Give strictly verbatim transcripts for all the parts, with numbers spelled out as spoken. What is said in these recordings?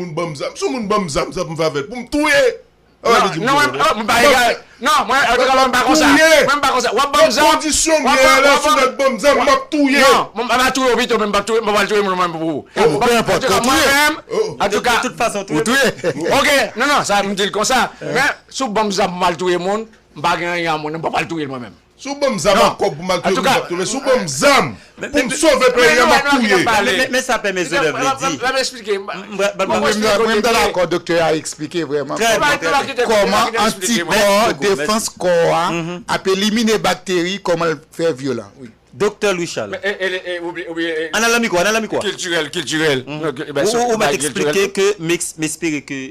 moun ban m zam. Si yon moun ban m zam, sa pou m fè avè l? Pou m touye? Non, non, mwen, oh, mwen pa egal. Non, mwen, antouka, mwen pa konsa. Mwen pa konsa. W ap ban m zam. Kondisyon m ye la, si nèg ban m zam, m ap touye. Non, mwen pa touye w pito, men m pa touye, mwen pa touye moun mwen pou ou. Bon, peu importe, antouka, mwen menm, antouka, de toute façon, ou touye. Ok, non, non, sa, m di l konsa. Men, si w ban m zam pou m al touye moun, m pa gen anyen a moun, m pa pral touye l mwen menm. Si w ban m zam ak kòb pou m al touye moun, m ap touye. Si w ban m zam pou m sove peyi a, m ap touye. Men, men, men sa pè Maisonneuve vle di. M, m, m, m, mwen, mwen, mwen dakò, doktè a eksplike vrèman kòman, kòman antikò, defans kò a ap elimine bakteri, kòman l fè vyolan. Wi. Doktè Louis Charles. Ann al nan mikwo, ann al nan mikwo. Kiltirèl, kiltirèl. Ou, ou mèt eksplike ke m eks-, m espere ke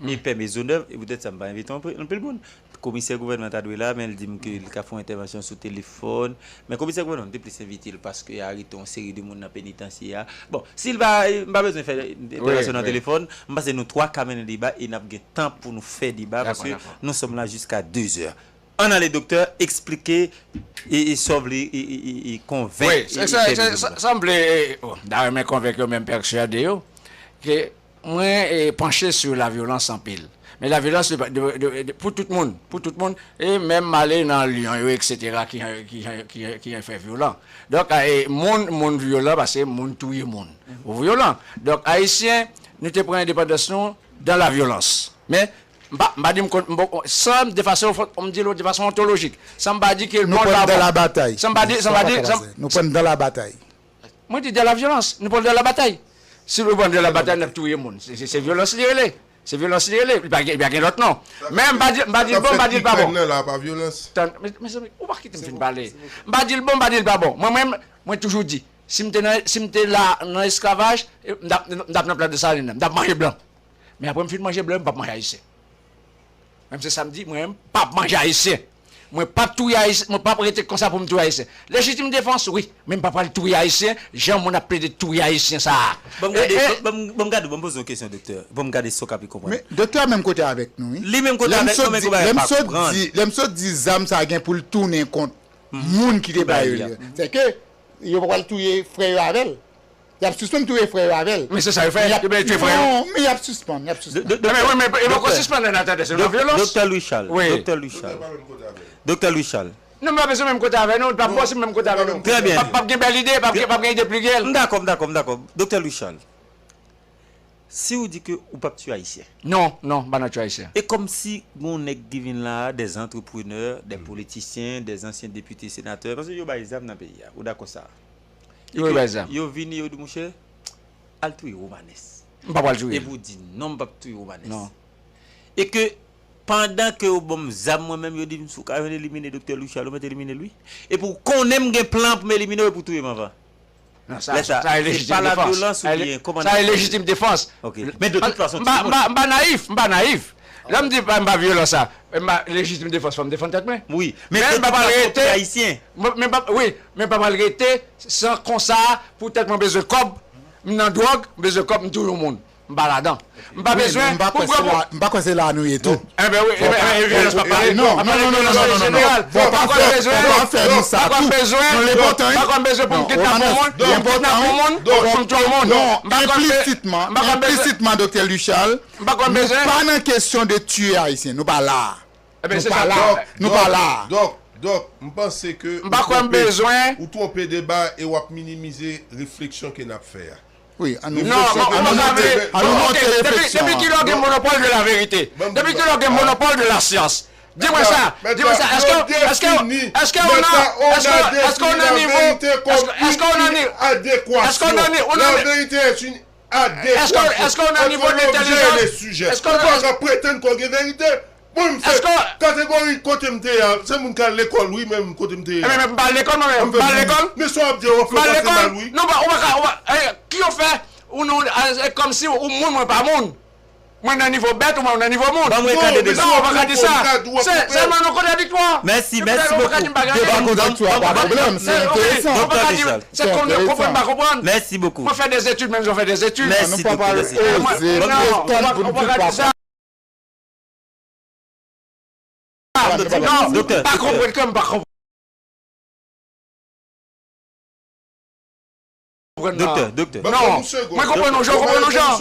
e pè Maisonneuve, e poutèt sa m pa envite anpil, anpil moun. Komisè gouvènman ta dwe la, men l di m ke li ka fè yon entèvansyon sou telefòn. Men komisè gouvènman, m te plis envite l paske arete yon seri de moun nan penitansye a. Bon, si l pa, m pa bezwen fè entèvansyon nan telefòn, m panse nou twa ka mennen deba e n ap gen tan pou nou fè deba paske nous sommes là jusqu'à deux heures. Ann ale, doktè, eksplike e, e sa w vle e, e, e, e konvenk e pè Maisonneuve. Wi, sa, sa, sa, sa m vle, e, oh, m ta renmen konvenk yo, men m pèswade yo ke mwen, e, panche sou lavyolans anpil. Men lavyolans de, de, de, de, pou tout moun, pou tout moun, e menm m ale nan Lyon yo, etsetera, ki, ki, ki, ki, ki fè vyolan. Donk, e, moun, moun vyolan, paske moun touye moun. Ou vyolan. Donk, Ayisyen, nou te pran endepandans nou dan lavyolans. Men, m pa, m pa di m konn, m pa, san, de fason, m di l de fason ontolojik. San m pa di ke l bon, l pa bon. San m pa di, san m pa di, san, nou pran dan la batay. Mwen di de la vyolans, nou pran de la batay. Si nou pran de la batay, n ap touye moun. Se, se, se vyolans li rele. Se vyolans li rele. Li pa gen, li pa gen lòt non. Men m pa di, m pa di l bon, m pa di l pa bon. Tann, me, mezanmi, ou pa kite m fin pale. M pa di l bon, m pa di l pa bon. Mwen menm, mwen toujou di, si m te nan, si m te la nan esklavaj, e, m t ap, m t ap nan plat Desalin nan, m t ap manje blan. Men apre m fin manje blan, m p ap manje ayisyen. Menm se sa m di, mwen menm, m p ap manje ayisyen. Mwen p ap touye ayisyen, mwen p ap rete konsa pou m touye ayisyen. Lejitim defans, wi, men m pa pral touye ayisyen, jan moun ap plede touye ayisyen sa a. Ban m gade, ban m, ban m gade, ban m poze yon kesyon, doktè. Ban m gade si w ka pi konprann. Men, doktè a menm kote avèk nou, wi. Li menm kote avèk nou, men kòman l pa konprann. Lè m sot di zam sa gen pou l tounen kont moun ki te ba yo li. Sèke yo pa pral touye frè yo avè l. Y ap sispann touye frè yo avè l. Men se sa yo fè, yo bay touye frè yo. Non, men y ap sispann, y ap sispann. Men wi, men yo poko sispann lè n ap tande, se yon vyolans. Doktè Louis Charles, doktè Louis Charles. Doktè Louis Charles. Non, m pa bezwen menm kote avè nou, l p ap posib menm kote avè nou. Trè byen. P ap, p ap gen bèl ide, p ap gen, p ap gen ide pliryèl. M dakò, m dakò, m dakò. Doktè Louis Charles, si w di ke ou p ap tiye Ayisyen. Non, non, m pa nan tiye Ayisyen. E kòmsi gen yon nèg ki vin la, des entrepreneurs, des politiciens, des anciens députés, sénateurs, paske yo bay zam nan peyi a, ou dakò sa? Yo bay zam. Yo vini, yo di, monchè, al touye Romanes. M pa pral touye. Epi w di, non, m p ap touye Romanes. Non. E ke pandan ke yo ban m zam mwen menm, yo di m si w ka jwenn elimine Doktè Louis Charles, ou mèt elimine l wi. Epi w konnen m gen plan pou m elimine w epi w touye m anvan. Non, sa, sa e lejitim defans. Sa e lejitim defans. Ok. Men de tout fason, m pa, m pa, m pa nayif, m pa nayif. Lè m di m pa vyolans sa, m pa lejitim defans, fò m defann tèt mwen. Wi, men m pa pral rete. Wi, men m pa pral rete san konsa poutèt mwen bezwen kòb, m nan dwòg, m bezwen kòb, m touye yon moun. M pa ladan. M pa bezwen pou pran pou. M pa kwè se la nou ye tou. Enben wi, enben, enben, vyolans pa pale. Non, non, non, non, non, non, non, non. Fò pa fè, fò pa fè nou sa tou. Non, l enpòtan wi. M pa konn bezwen pou m kidnape yon moun, pou m kidnape yon moun, pou m touye yon moun. Non, enplisitman, enplisitman, Doktè Louis Charles, nou pa nan kesyon de tiye Ayisyen. Nou pa la. Nou pa la. Nou pa la. Donk, donk, m panse ke ou twonpe, ou twonpe deba e w ap minimize refleksyon ke n ap fè a. Wi, an nou monte, an nou monte refleksyon an. Depi kilè w gen monopòl de la verite? Depi kilè w gen monopòl de la syans? Di mwen sa, di mwen sa, èske, èske, èske w nan, èske, èske w nan nivo, èske, èske w nan nivo, èske w nan nivo, èske, èske w nan nivo de entèlijans? Èske w nan nivo de entèlijans? Èske w ka pretann ke w gen verite? Mwen, m se kategori kote m te ye a, se moun k al lekòl, wi, menm kote m te ye a. Ebyen, men m pa al lekòl, mwen menm, m pa al lekòl. Men sa w ap di a, w ap fè w pase mal, wi. Non, ou pa, ou pa ka, ou pa, eh, ki yo fè, ou non, eh, kòmsi ou moun, mwen pa moun. Mwen nan nivo bèt, ou nan nivo moun. Ban mwen kade deba. Non, ou pa ka di sa. Se, se sèlman nou kontradiktwa. Mèsi, mèsi bokou. Deba kontradiktwa pa pwoblèm, se enteresan. Ou pa ka di, se konprann, pa konprann. Mèsi bokou. Mwen fè dèzetid, menm jan w fè dèzetid. Mèsi, doktè, mèsi. Non, ou pa ka di sa. Non, doktè, pa konprann ke m pa konprann. Doktè, doktè. Non, mwen konprann yon jan, w konprann yon jan.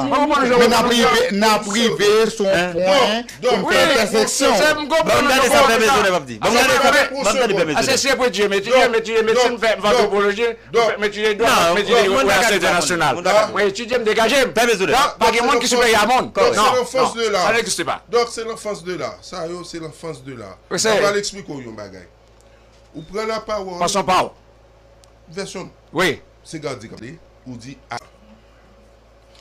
Mwen konprann yon jan. Men n ap rive, n ap rive sou yon pwen pou n fè entèseksyon. Ban m gade sa Pè Mezonèf ap di. Ban m gade sa, ban m gade Pè Mezonèf. Ase si e pou etidye, m etidye, m etidye medsin, m fè antwopoloji. Donk, m etidye dwa, m etidye relasyon entènasyonal. Mwen etidye, m degaje m. Donk, pa gen moun ki siperyè a moun. Non, non, sa n egziste pa. Donk, se l'enfance de l'art. Sa yo, se l'enfance de l'art. Mwen pral eksplike w yon bagay. Ou pran lapawòl. Fason pa w. Vèsyon m. Wi. Se Gadi k ap pale. Ou di a.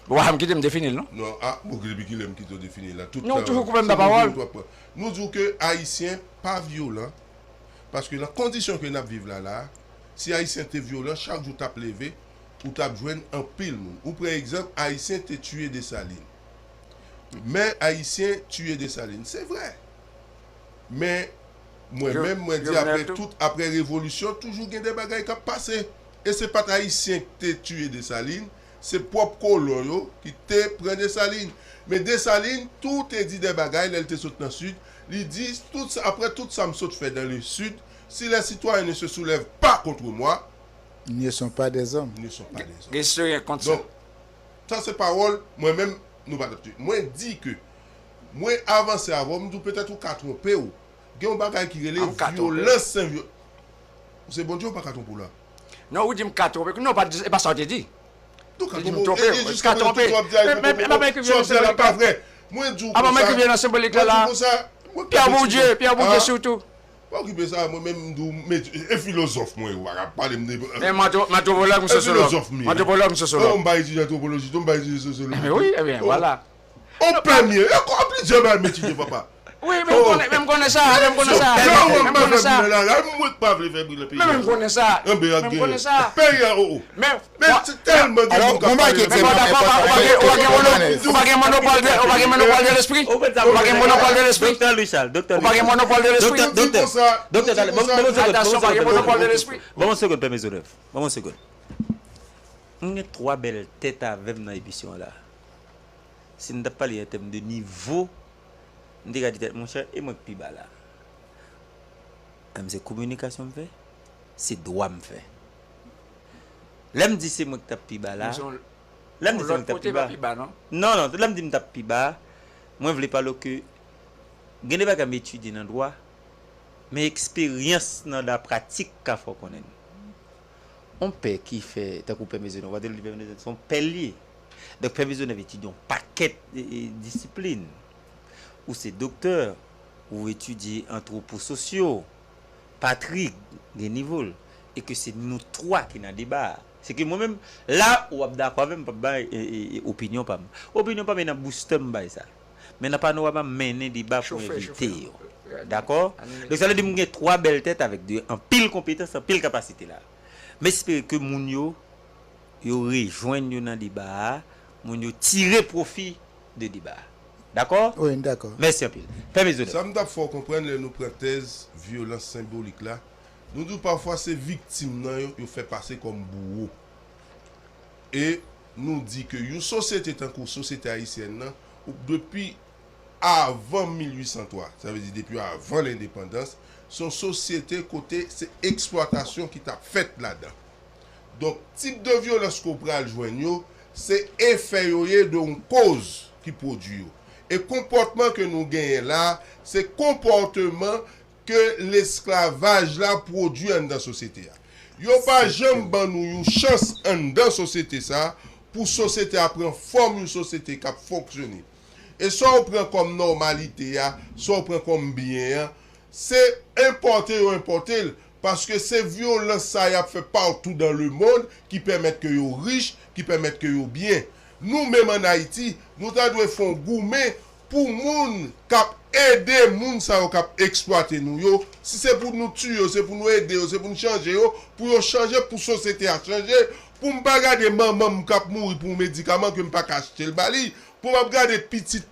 Ou pa janm kite m defini l, non? Non, a, bon, depi kilè m kite w defini l la? Non, ou toujou koupe m nan pawòl. Nou di w ke Ayisyen pa vyolan. Paske nan kondisyon ke n ap viv la la, si Ayisyen te vyolan, chak jou w t ap leve, ou t ap jwenn anpil moun. Ou pran egzanp, Ayisyen te tiye Desalin. Men Ayisyen tiye Desalin, se vre. Men mwen menm, mwen di apre tout, apre revolisyon, toujou gen de bagay k ap pase. E se pa t Ayisyen ki te tiye Desalin, se pwòp kolon yo ki te pran Desalin. Men Desalin tou te di de bagay lè l te sot nan Sid. Li di, tout sa, après tout ça m sot fè dans le Sud, si les citoyens ne se soulèvent pas contre moi, ils ne sont pas des hommes. Ils ne sont pas des hommes. Gen istoryen k konn sa. Donk, sa se pawòl, mwen menm, nou pa t ap di. Mwen di ke mwen avanse avè w, m di w petèt ou ka twonpe w. Gen yon bagay ki rele vyolans sen vyo-, se Bondye ou pa ka twonpe w la? Non, ou di m ka twonpe, non, pa, e pa sa w te di. Ou di m twonpe, e, e jiska prezan tout sa w ap di a, e pa vre. Mwen di w konsa, mwen di w konsa, Pierre Bourdieu, Pierre Bourdieu sitou. Pa okipe sa, mwen menm m di w, e filozòf mwen, ou pa ka pale m de. Men m antwopològ, m sosyològ. M antwopològ, m sosyològ. M pa etidye antwopoloji tou, m pa etidye sosyoloji tou. Wi, ebyen, vwala. On pèmye. E kon plizyè bagay m etidye, papa. Wi, men m konnen, men m konnen sa, men m konnen sa. Men m konnen sa. Men m konnen sa. Men m konnen sa. Peyi a, o, o. Men, men se tèlman gen moun k ap pale. Men bon, dakò, ou pa, ou pa gen, ou pa gen monopòl de, ou pa gen monopòl de lespri. Ou pa gen monopòl de lespri. Doktè Louis Charles, doktè Louis Charles. Ou pa gen monopòl de lespri. Doktè, doktè, doktè, talè, ban m, ban m yon segonn, ban m yon segonn, ban m yon segonn, Pè Mezonèf. Ban m yon segonn. M gen twa bèl tèt avè m nan emisyon an la. Si n t ap pale an tèm de nivo, m te ka di tèt, monchè, e mwen k pi ba la. An, se kominikasyon m fè, se dwa m fè. Lè m di se mwen k t ap pi ba la, lè m di se mwen k t ap pi ba. Non, non, lè m di m t ap pi ba, mwen vle pale w ke gen de bagay m etidye nan dwa, Men eksperyans nan lapratik ka fè w konnen. On pè ki fè, tankou Pè Mezonèv, w ap di Pè Mezonèv, se yon pè l ye. Donk, Pè Mezonèv etidye yon pakèt e, e, disiplin. Ou se doktè, ou etidye antwopo sosyo, Patrik gen nivo l, e ke se nou twa ki nan deba a. Se ke mwen menm, la, w ap dakò avè m, m p ap bay e, e, e, opinyon pa m. Opinyon pa m, e nan booster m bay sa. Men nan pano a, m ap mennen deba pou envite yo. Dakò? Donk, sa vle di m gen twa bèl tèt avèk de anpil konpetans, anpil kapasite la. M espere ke moun yo, yo rejwenn yo nan deba a, moun yo tire pwofi de deba a. Dakò? Wi, m dakò. Mèsi anpil. Pè Mezonèv. Sa m t ap fè w konprann lè nou pran tèz vyolans senbolik la, nou di w pafwa se viktim nan yo, yo fè pase kòm bouwo. E nou di ke yon sosyete tankou sosyete ayisyèn nan, ou, depi avan mil uit san twa, sa vle di depi avan lendepandans, se yon sosyete kote se eksplwatasyon ki t ap fèt ladan. Donk, tip de vyolans ke w pral jwenn yo, se efè yo ye de yon koz ki pwodui yo. E konpòtman ke nou genyen la, se konpòtman ke lesklavaj la pwodui anndan sosyete a. Yo pa janm ban nou yon chans anndan sosyete sa pou sosyete a pran fòm yon sosyete k ap fonksyone. E sa w pran kòm nòmalite a, sa w pran kòm byen an, se enpòte yo enpòte l, paske se vyolans sa y ap fè partout dans le monde ki pèmèt ke yo rich, ki pèmèt ke yo byen. Nou menm ann Ayiti, nou ta dwe fè yon goumen pou moun k ap ede moun sa yo k ap eksplwate nou yo. Si se pou nou tiye yo, se pou nou ede yo, se pou nou chanje yo, pou yo chanje, pou sosyete a chanje, pou m pa gade manman m k ap mouri pou yon medikaman ke m pa ka achte l ba li, pou m ap gade pitit,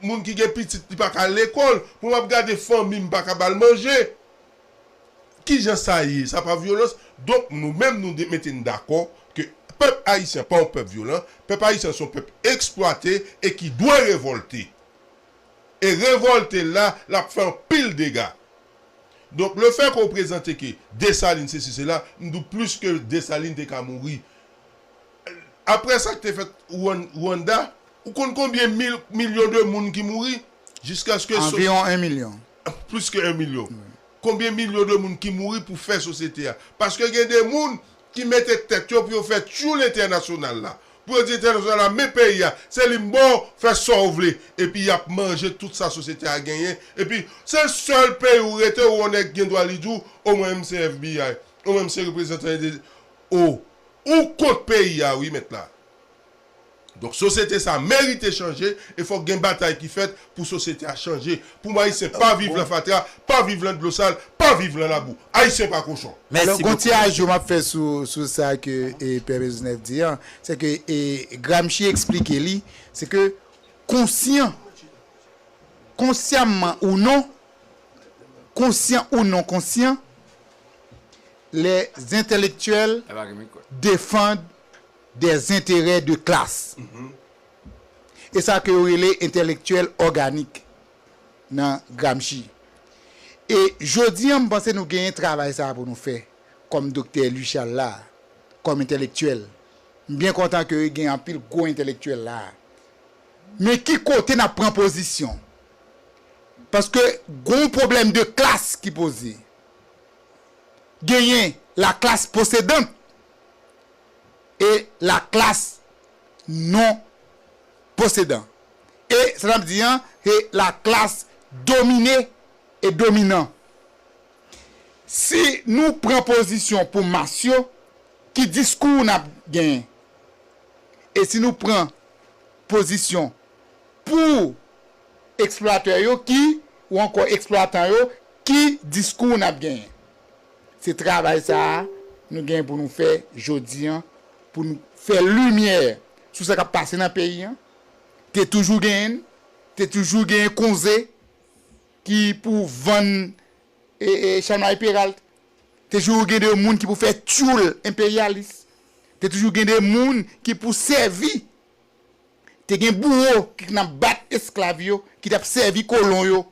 moun ki gen pitit li pa ka al lekòl, pou m ap gade fanmi m pa ka ba l manje. Kijan sa ye? Sa pa vyolans? Donk, nou menm, nou de-, mete n dakò ke pèp ayisyen pa yon pèp vyolan, pèp ayisyen se yon pèp eksplwate e ki dwe revòlte. E revòlte l la, l ap fè anpil dega. Donk, lefètke w prezante ke Desalin sesi sela, m di w plis ke Desalin te ka mouri. Apre sa k te fèt Rwan-, Rwanda, ou konn konbyen mil, milyon de moun ki mouri? Jiskaske so- Anviwon en milyon. Plis ke en milyon. Wi. Konbyen milyon de moun ki mouri pou fè sosyete a? Paske gen de moun ki mete tèt yo pou yo fè tchoul entènasyonal la. Pou yo di entènasyonal la, men peyi a, se li m ba w, fè sa w vle. Epi y ap manje tout sa sosyete a genyen. Epi, se sèl peyi ou rete, ou yon nèg gen dwa li di w, o mwen m se F B I, o mwen m se reprezantan de, o, ou kont peyi a, wi, mèt la. Donk, sosyete sa merite chanje, e fòk gen batay ki fèt pou sosyete a chanje. Pou m Ayisyen pa viv lan fatra, pa viv lan dlo sal, pa viv lan labou. Ayisyen pa kochon. Mèsi bokou. Alò, gon ti ajou m ap fè sou, sou sa ke, e, Pè Mezonèv di an, se ke, e, Gramsci eksplike li, se ke konsyan, konsyaman ou non, konsyan ou non konsyan, les intellectuels défendent des intérêts de classe. E sa ke yo rele entèlektyèl òganik nan Gramsci. E jodi a, m panse nou genyen travay sa a pou nou fè, kòm Doktè Louis Charles la, kòm entèlektyèl. M byen kontan ke gen anpil gwo entèlektyèl la. Men ki kote n ap pran pozisyon? Paske gon pwoblèm de klas ki poze. Genyen la classe possédante et la classe non possédante. E sa n ap di an, se la classe dominée et dominant. Si nou pran pozisyon pou mas yo, ki diskou n ap genyen? E si nou pran pozisyon pou eksplwatè yo ki, ou ankò eksplwatan yo, ki diskou n ap genyen? Se travay sa a nou gen pou nou fè jodi an, pou nou fè limyè sou sa k ap pase nan peyi an. Te toujou genyen, te toujou genyen konze ki pou vann, e, e, Chanmay Peralt. Te toujou gen de moun ki pou fè tchoul enperyalis. Te toujou gen de moun ki pou sèvi. Te gen bouwo ki t ap bat esklav yo, ki t ap sèvi kolon yo.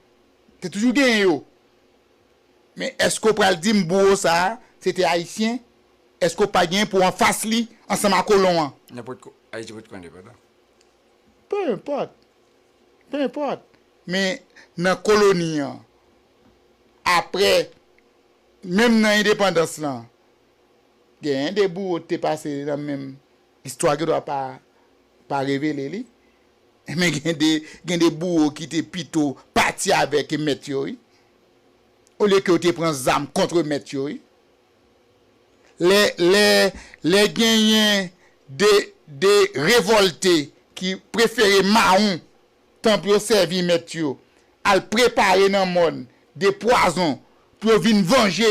Te toujou genyen yo. Men èske w pral di m bouwo sa a, se te Ayisyen? Èske w pa genyen pou w anfas li ansanm a kolon an? Nenpòt ko-, Ayiti potko endepandan. Pe enpòt. Pe enpòt. Men nan koloni an, apre, menm nan endepandans lan, genyen de bouwo te pase nan menm istwa ki dwa pa, pa revele li. Men gen de, gen de bouwo ki te pito pati avèk mèt yo, wi. Olye ke yo te pran zam kont mèt yo, wi. Lè, lè, lè genyen de, de revòlte ki prefere mawon tan pou yo sèvi mèt yo, al prepare nan mòn de pwazon pou yo vin vanje.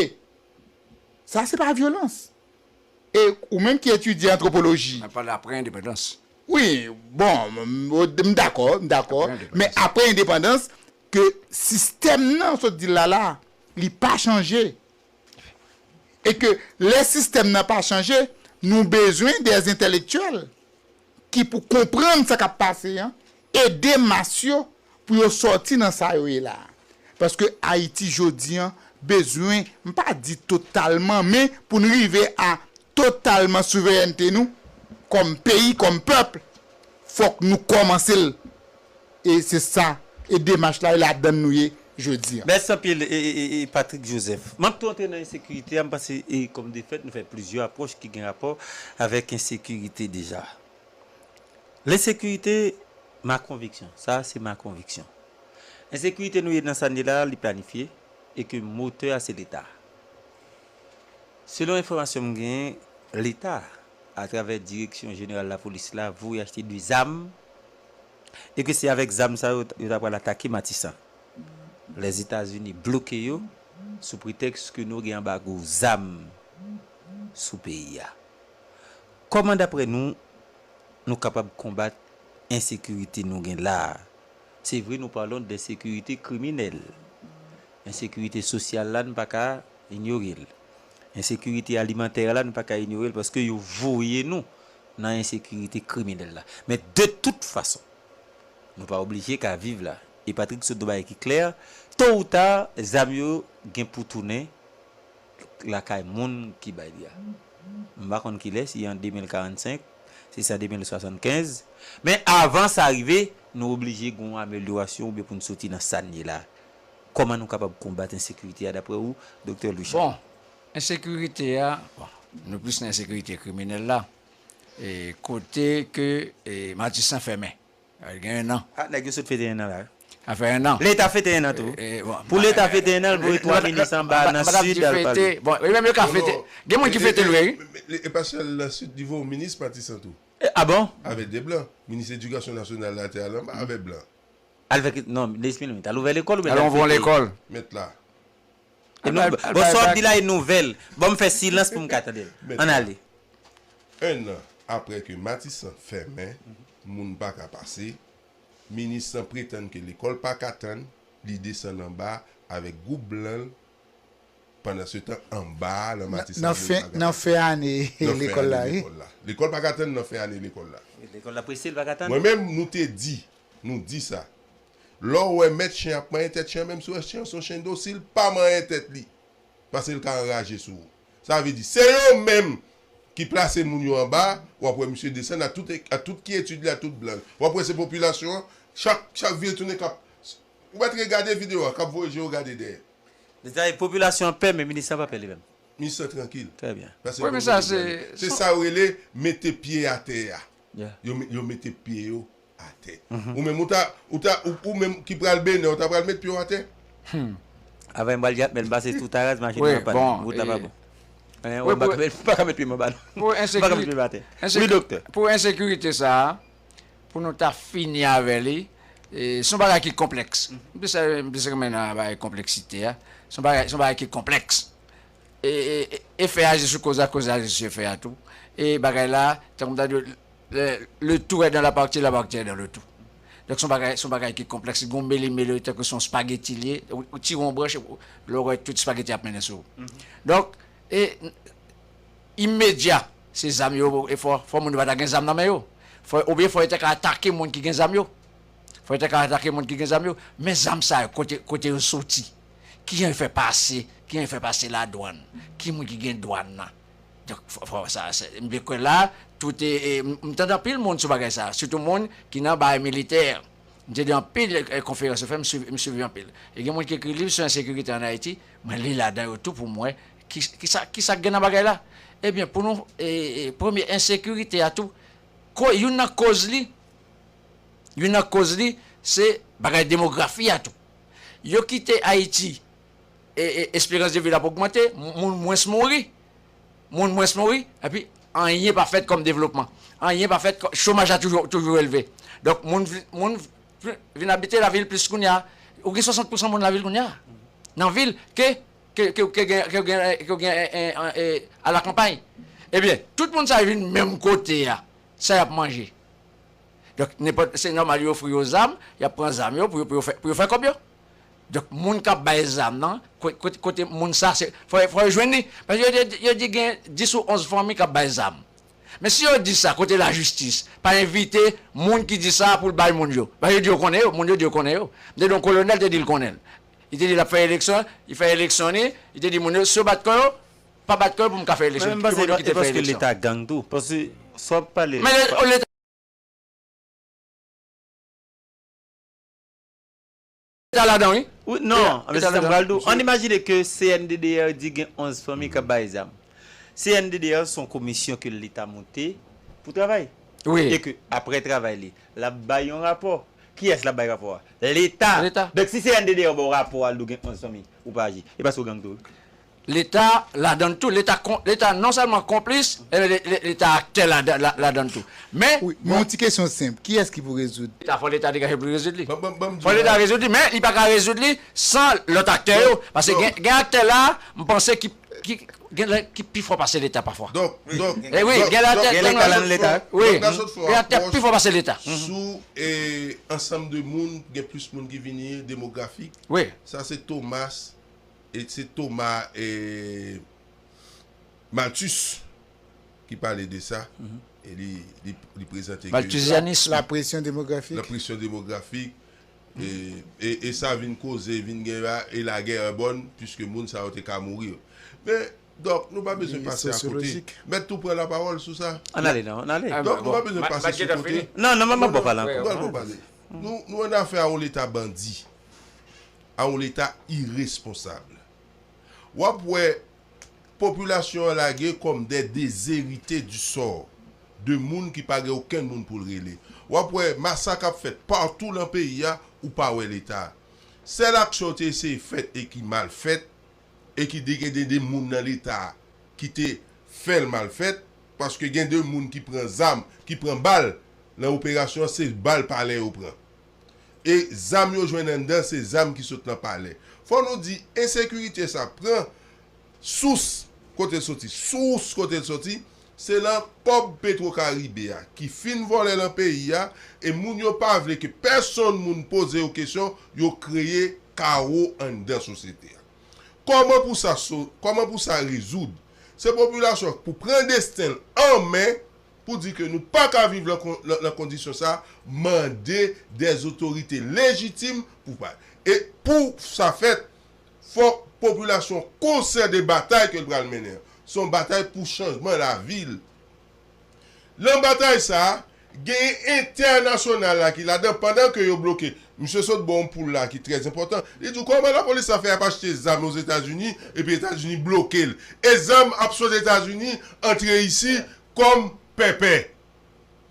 Sa se pa vyolans. E ou menm ki etidye antwopoloji. N ap pale apre endepandans. Wi, bon, m, m dakò, m dakò. Apre endepandans. Men apre endepandans, ke sistèm nan, sot di l la la, li pa chanje. E ke lè sistèm nan pa chanje, nou bezwen de entèlektyèl ki pou konprann sa k ap pase an, ede mas yo pou yo sòti nan sa yo ye la a. Paske Ayiti jodi an bezwen, m pa di totalman, men pou n rive a totalman souverènte nou, kòm peyi, kòm pèp, fòk nou kòmanse l. E se sa, e demach la, e ladann nou ye jodi an. Mèsi anpil, e, e, e, e Patrick Joseph. M ap tou antre nan ensekirite a, m panse, e kòm de fèt, nou fè plizyè apwòch ki gen rapò avèk ensekirite deja. Lensekirite, ma konviksyon, sa se ma konviksyon. Ensekirite nou ye nan sa n ye la, li planifye, e ke motè a se Leta. Selon enfòmasyon m genyen, Leta, atravè Direksyon Jeneral Lapolis la, voye achte de zam, e ke se avèk zam sa yo, yo ta pral atake Matisan. Lèzetazini bloke yo sou pretèks ke nou gen anbago zam sou peyi a. Kòman, daprè nou, nou kapab konbat ensekirite nou gen la a? Se vre, nous parlons d'insécurité criminelle. Ensekirite sosyal la, nou pa ka inyore l. Ensekirite alimantè la, nou pa ka inyore l, paske yo voye nou nan ensekirite kriminèl la. Men de tout fason, nou pa oblije ka viv la. E Patrick sot di yon bagay ki klè, to ou ta, zam yo gen pou tounen lakay moun ki bay li a. M pa konn kilè, si an de mil karannsenk, si se an de mil swasannkenz. Men avan sa rive, nou oblije gen yon amelyorasyon oubyen pou n soti nan sa n ye la. Kòman nou kapab konbat ensekirite a, daprè ou, Doktè Louis Charles? Bon, ensekirite a, bon, nou plis nan ensekirite kriminèl la. E kote ke, e, Matisan fèmen. Sa gen en an. Ah, nèg yo sot fete en an la. Sa fè en an. Leta fete en an tou. E, e, bon, pou Leta fete en an, l voye twa minis anba nan sid al pale. Bon, e menm yo ka fete. Gen moun ki fete l, wi. E pa sèl nan sid, li voye minis Matisan tou. E, ah bon? Avèk de blan. Minis edikasyon nasyonal la te al anba avèk blan. Al fè ki, non, Nesmy, li t al ouvè lekòl oubyen li t al fete? Al ouvè lekòl. Mèt la. E nou, bon, sa w ap di la e nouvèl. Ban m fè silans pou m ka tande l. Ann ale. En an apre ke Matisan fèmen, moun pa ka pase, minis lan pretann ke lekòl pa ka tann, li desann anba avèk gwoup blan l, pandansetan anba a, nan Matisan, nan fen, nan fen ane lekòl la, wi. Lekòl pa ka tann nan fen ane lekòl la. Lekòl la prese, l pa ka tann. Mwen menm, nou te di, nou di sa. Lè w wè mèt chen ap manyen tèt chen, menm si w wè chen an se yon chen dosil, pa manyen tèt li. Paske l ka anraje sou ou. Sa vle di, se yo menm ki plase moun yo anba, w ap wè misye desann ak tout, ak tout kyetid li, ak tout blan l. W ap wè se popilasyon an, chak, chak vye tounen k ap, ou mèt regade videyo a, k ap voye je yo gade dèyè. Dèzay, popilasyon an pè, men minis lan pa pè li menm. Minis lan trankil. Trè byen. Paske wi, men sa se, se sa yo rele mete pye atè a. Yo, yo mete pye yo atè. Ou menm, ou ta, ou ta, ou, ou menm ki pral Benè, ou ta pral met pye w atè? Avè m pral di ap, men l pase tout a raz, machin nan pann. Wout la pa bon. Wi, m pa ka met, m pa ka met pye m anba non. M pa ka met pye m atè. Wi, doktè. Pou ensekirite sa a, pou nou ta fini avè li, e, se yon bagay ki konplèks. M plis, m plis renmen nan bagay konplèksite a. Se yon bagay, se yon bagay ki konplèks. E, e, e, efè a aji sou koz la, koz la aji sou efè a tou. E bagay la, tankou m ta di w, le, le tout est dans la partie, la partie est dans le tout. Donk, se yon bagay, se yon bagay ki konplèks, li gon mele mele, tankou se yon spageti li ye. Ou, ou tire yon branch, ou, lè w wè tout spageti ap mennen sou ou. Donk, e, imedya, se zam yo, e fò, fò moun yo pa ta gen zam nan men yo. Fò, oubyen fò yo te ka atake moun ki gen zam yo. Fò yo te ka atake moun ki gen zam yo. Men zam sa yo, kote, kote yo soti? Kijan yo fè pase? Kijan yo fè pase ladwann? Ki moun ki gen dwann nan? Donk, fò, fò sa, se, m vle kwè la, tout, e, e, m, m tande anpil moun sou bagay sa, sitou moun ki nan bagay militè. M te li anpil, eh, konferans yo fè, m swiv, m swiv yo anpil. E gen moun ki ekri liv sou ensekirite ann Ayiti, mwen li ladan yo tou pou m wè ki, ki sa, ki sa k gen nan bagay la. Ebyen, pou nou, eh, eh, premye ensekirite a tou, ko-, youn nan koz li, youn nan koz li, se bagay demografi a tou. Yo kite Ayiti, e, e, esperans de vi l ap ogmante, moun mwens mouri. Moun mwens mouri, epi anyen pa fèt kòm devlopman. Anyen pa fèt, kò-, chomaj la toujou, toujou elve. Donk, moun, vi- moun vi- vin abite lavil plis kounye a. Ou gen swasant pousan moun lavil kounye a. Nan vil, ke, ke, ke, ke gen, ke gen, ke gen, e, e, e, a la kanpay. Ebyen, tout moun sa yo vin menm kote a. Sa y ap manje. Donk, nenpòt, se nòmal yo ofri yo zam, y ap pran zam yo pou yo, pou yo fè, pou yo fè kòb yo. Donk, moun k ap bay zam nan, ko- kote, kote moun sa, se, fò, fò yo jwenn li. Paske yo, yo, yo di gen dis ou onz fanmi k ap bay zam. Men si yo di sa, kote lajistis, pa envite moun ki di sa pou l bay moun yo. Paske yo di yo konnen yo, moun yo di yo konnen yo. M te di yon kolonèl te di l konnen l. Li te di l ap fè eleksyon, li fè eleksyon li, li te di moun yo, si yo bat kò yo, pa bat kò yo pou m ka fè eleksyon. Ki moun yo kite fè eleksyon? Leta gang tou. Paske sa w ap pale. Men le- o Leta Leta ladan, wi. Wi, non, men se sa m pral di w. Ann imajine ke C N D D R di gen onz fanmi k ap bay zam. C N D D R se yon komisyon ke Leta monte pou travay. Wi. E ke, apre travay li, l ap bay yon rapò. Kiyès l ap bay rapò a? Leta. Leta. Donk, si C N D D R ba w rapò a, l di w gen onz fanmi, ou pa aji. E paske w gang tou. Leta ladan tou, Leta kon- Leta non sèlman konplis, e le- le- Leta aktè ladan la- ladan tou. Men, wi, men yon ti kesyon senp, kiyès ki pou rezoud? Leta, fò Leta degaje pou l rezoud li. Ban- ban- ban m di w. Fò Leta rezoud li, men li pa ka rezoud li san lòt aktè yo. Paske gen, gen aktè la, m panse ki, ki, gen lè ki pi fò pase Leta pafwa. Donk, donk, e wi, donk, gen lè donk, aktè gen Leta nan Leta. Wi, donk, gen aktè pi fò pase Leta. Sou, e, ansanm de moun, gen plis moun ki vini, demografik. Wi. Sa se Thomas, e se Thomas, e, Malthus ki pale de sa. E li, li, li prezante ke malthusianisme. La pression démographique. La pression démographique. E, e, e sa vin koze, vin gen la, e la guerre bonne, puisque moun sa yo te ka mouri. Men, donk, nou pa bezwen pase akote. Mèt tou pran lapawòl sou sa. Ann ale, non, ann ale. Donk, nou pa bezwen pase sou kote. Non, non, m ap ba w pale ankò. Nou pral pale. Nou, nou annafè a yon Leta bandi, a yon Leta iresponsab. W ap wè popilasyon an lage kòm des déshérités du sort, de moun ki pa gen okenn moun pou l rele. W ap wè masak ap fèt patou nan peyi a, ou pa wè Leta. Sèl aksyon te eseye fèt e ki mal fèt, e ki de- gen de, de moun nan Leta a ki te fè l mal fèt, paske gen de moun ki pran zam, ki pran bal nan operasyon an, se bal palè yo pran. E zam yo jwenn anndan, se zam ki sot nan palè. Fò nou di, ensekirite sa pran sous kote l soti. Sous kote l soti, se lan kòb Petwokaribe a, ki fin vòlè lan peyi a, e moun yo pa vle ke pèsonn moun poze yo kesyon, yo kreye kawo anndan sosyete a. Kòman pou sa so-, kòman pou sa rezoud? Se popilasyon pou pran desten l an men, pou di ke nou pa ka viv lan kon-, lan, lan kondisyon sa, mande des autorités légitimes pou pa. E pou sa fèt, fò popilasyon konsyan de batay ke l pral mennen an. Se yon batay pou chanjman lavi l. Lan batay sa, genyen entènasyonal la ki ladan, pandan ke yo bloke. Misye sot ba w yon poul la ki trè enpòtan. Li di w kòman lapolis la fè ap achte zam Ozetazini, epi Etazini bloke l. E zam ap sot Etazini, antre isi kòm pèpè.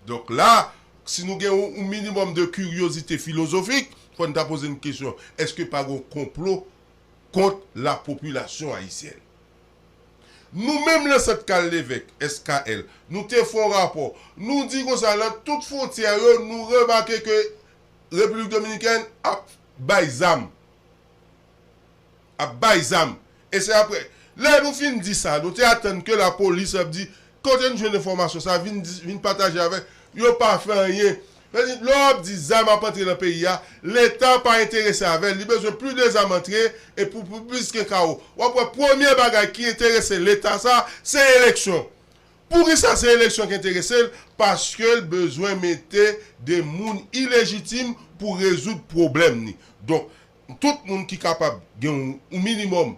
Donk la, si nou gen yon, yon minimòm de kiryozite filozofik, fò n ta poze n kesyon, èske pa gen yon konplo kont lapopilasyon ayisyèn? Nou menm nan Sant Karl Lévesque, S K L, nou te fè yon rapò. Nou di konsa, lan tout fwontyè yo, nou remake ke Repiblik Dominikèn ap bay zam. Ap bay zam. E se apre, lè nou fin di sa, nou te atann ke lapolis ap di, kote n jwenn enfòmasyon sa, vin di, vin pataje avèk, yo pa fè anyen. Sa di, lè w ap di zam ap antre nan peyi a, Leta pa enterese avè l, li bezwen plis de zam antre, e pou, pou plis gen kawo. W ap wè premye bagay ki enterese Leta sa, se eleksyon. Poukisa se eleksyon ki enterese l? Paske l bezwen mete de moun ilejitim pou rezoud pwoblèm ni. Donk, tout moun ki kapab gen yon, yon minimòm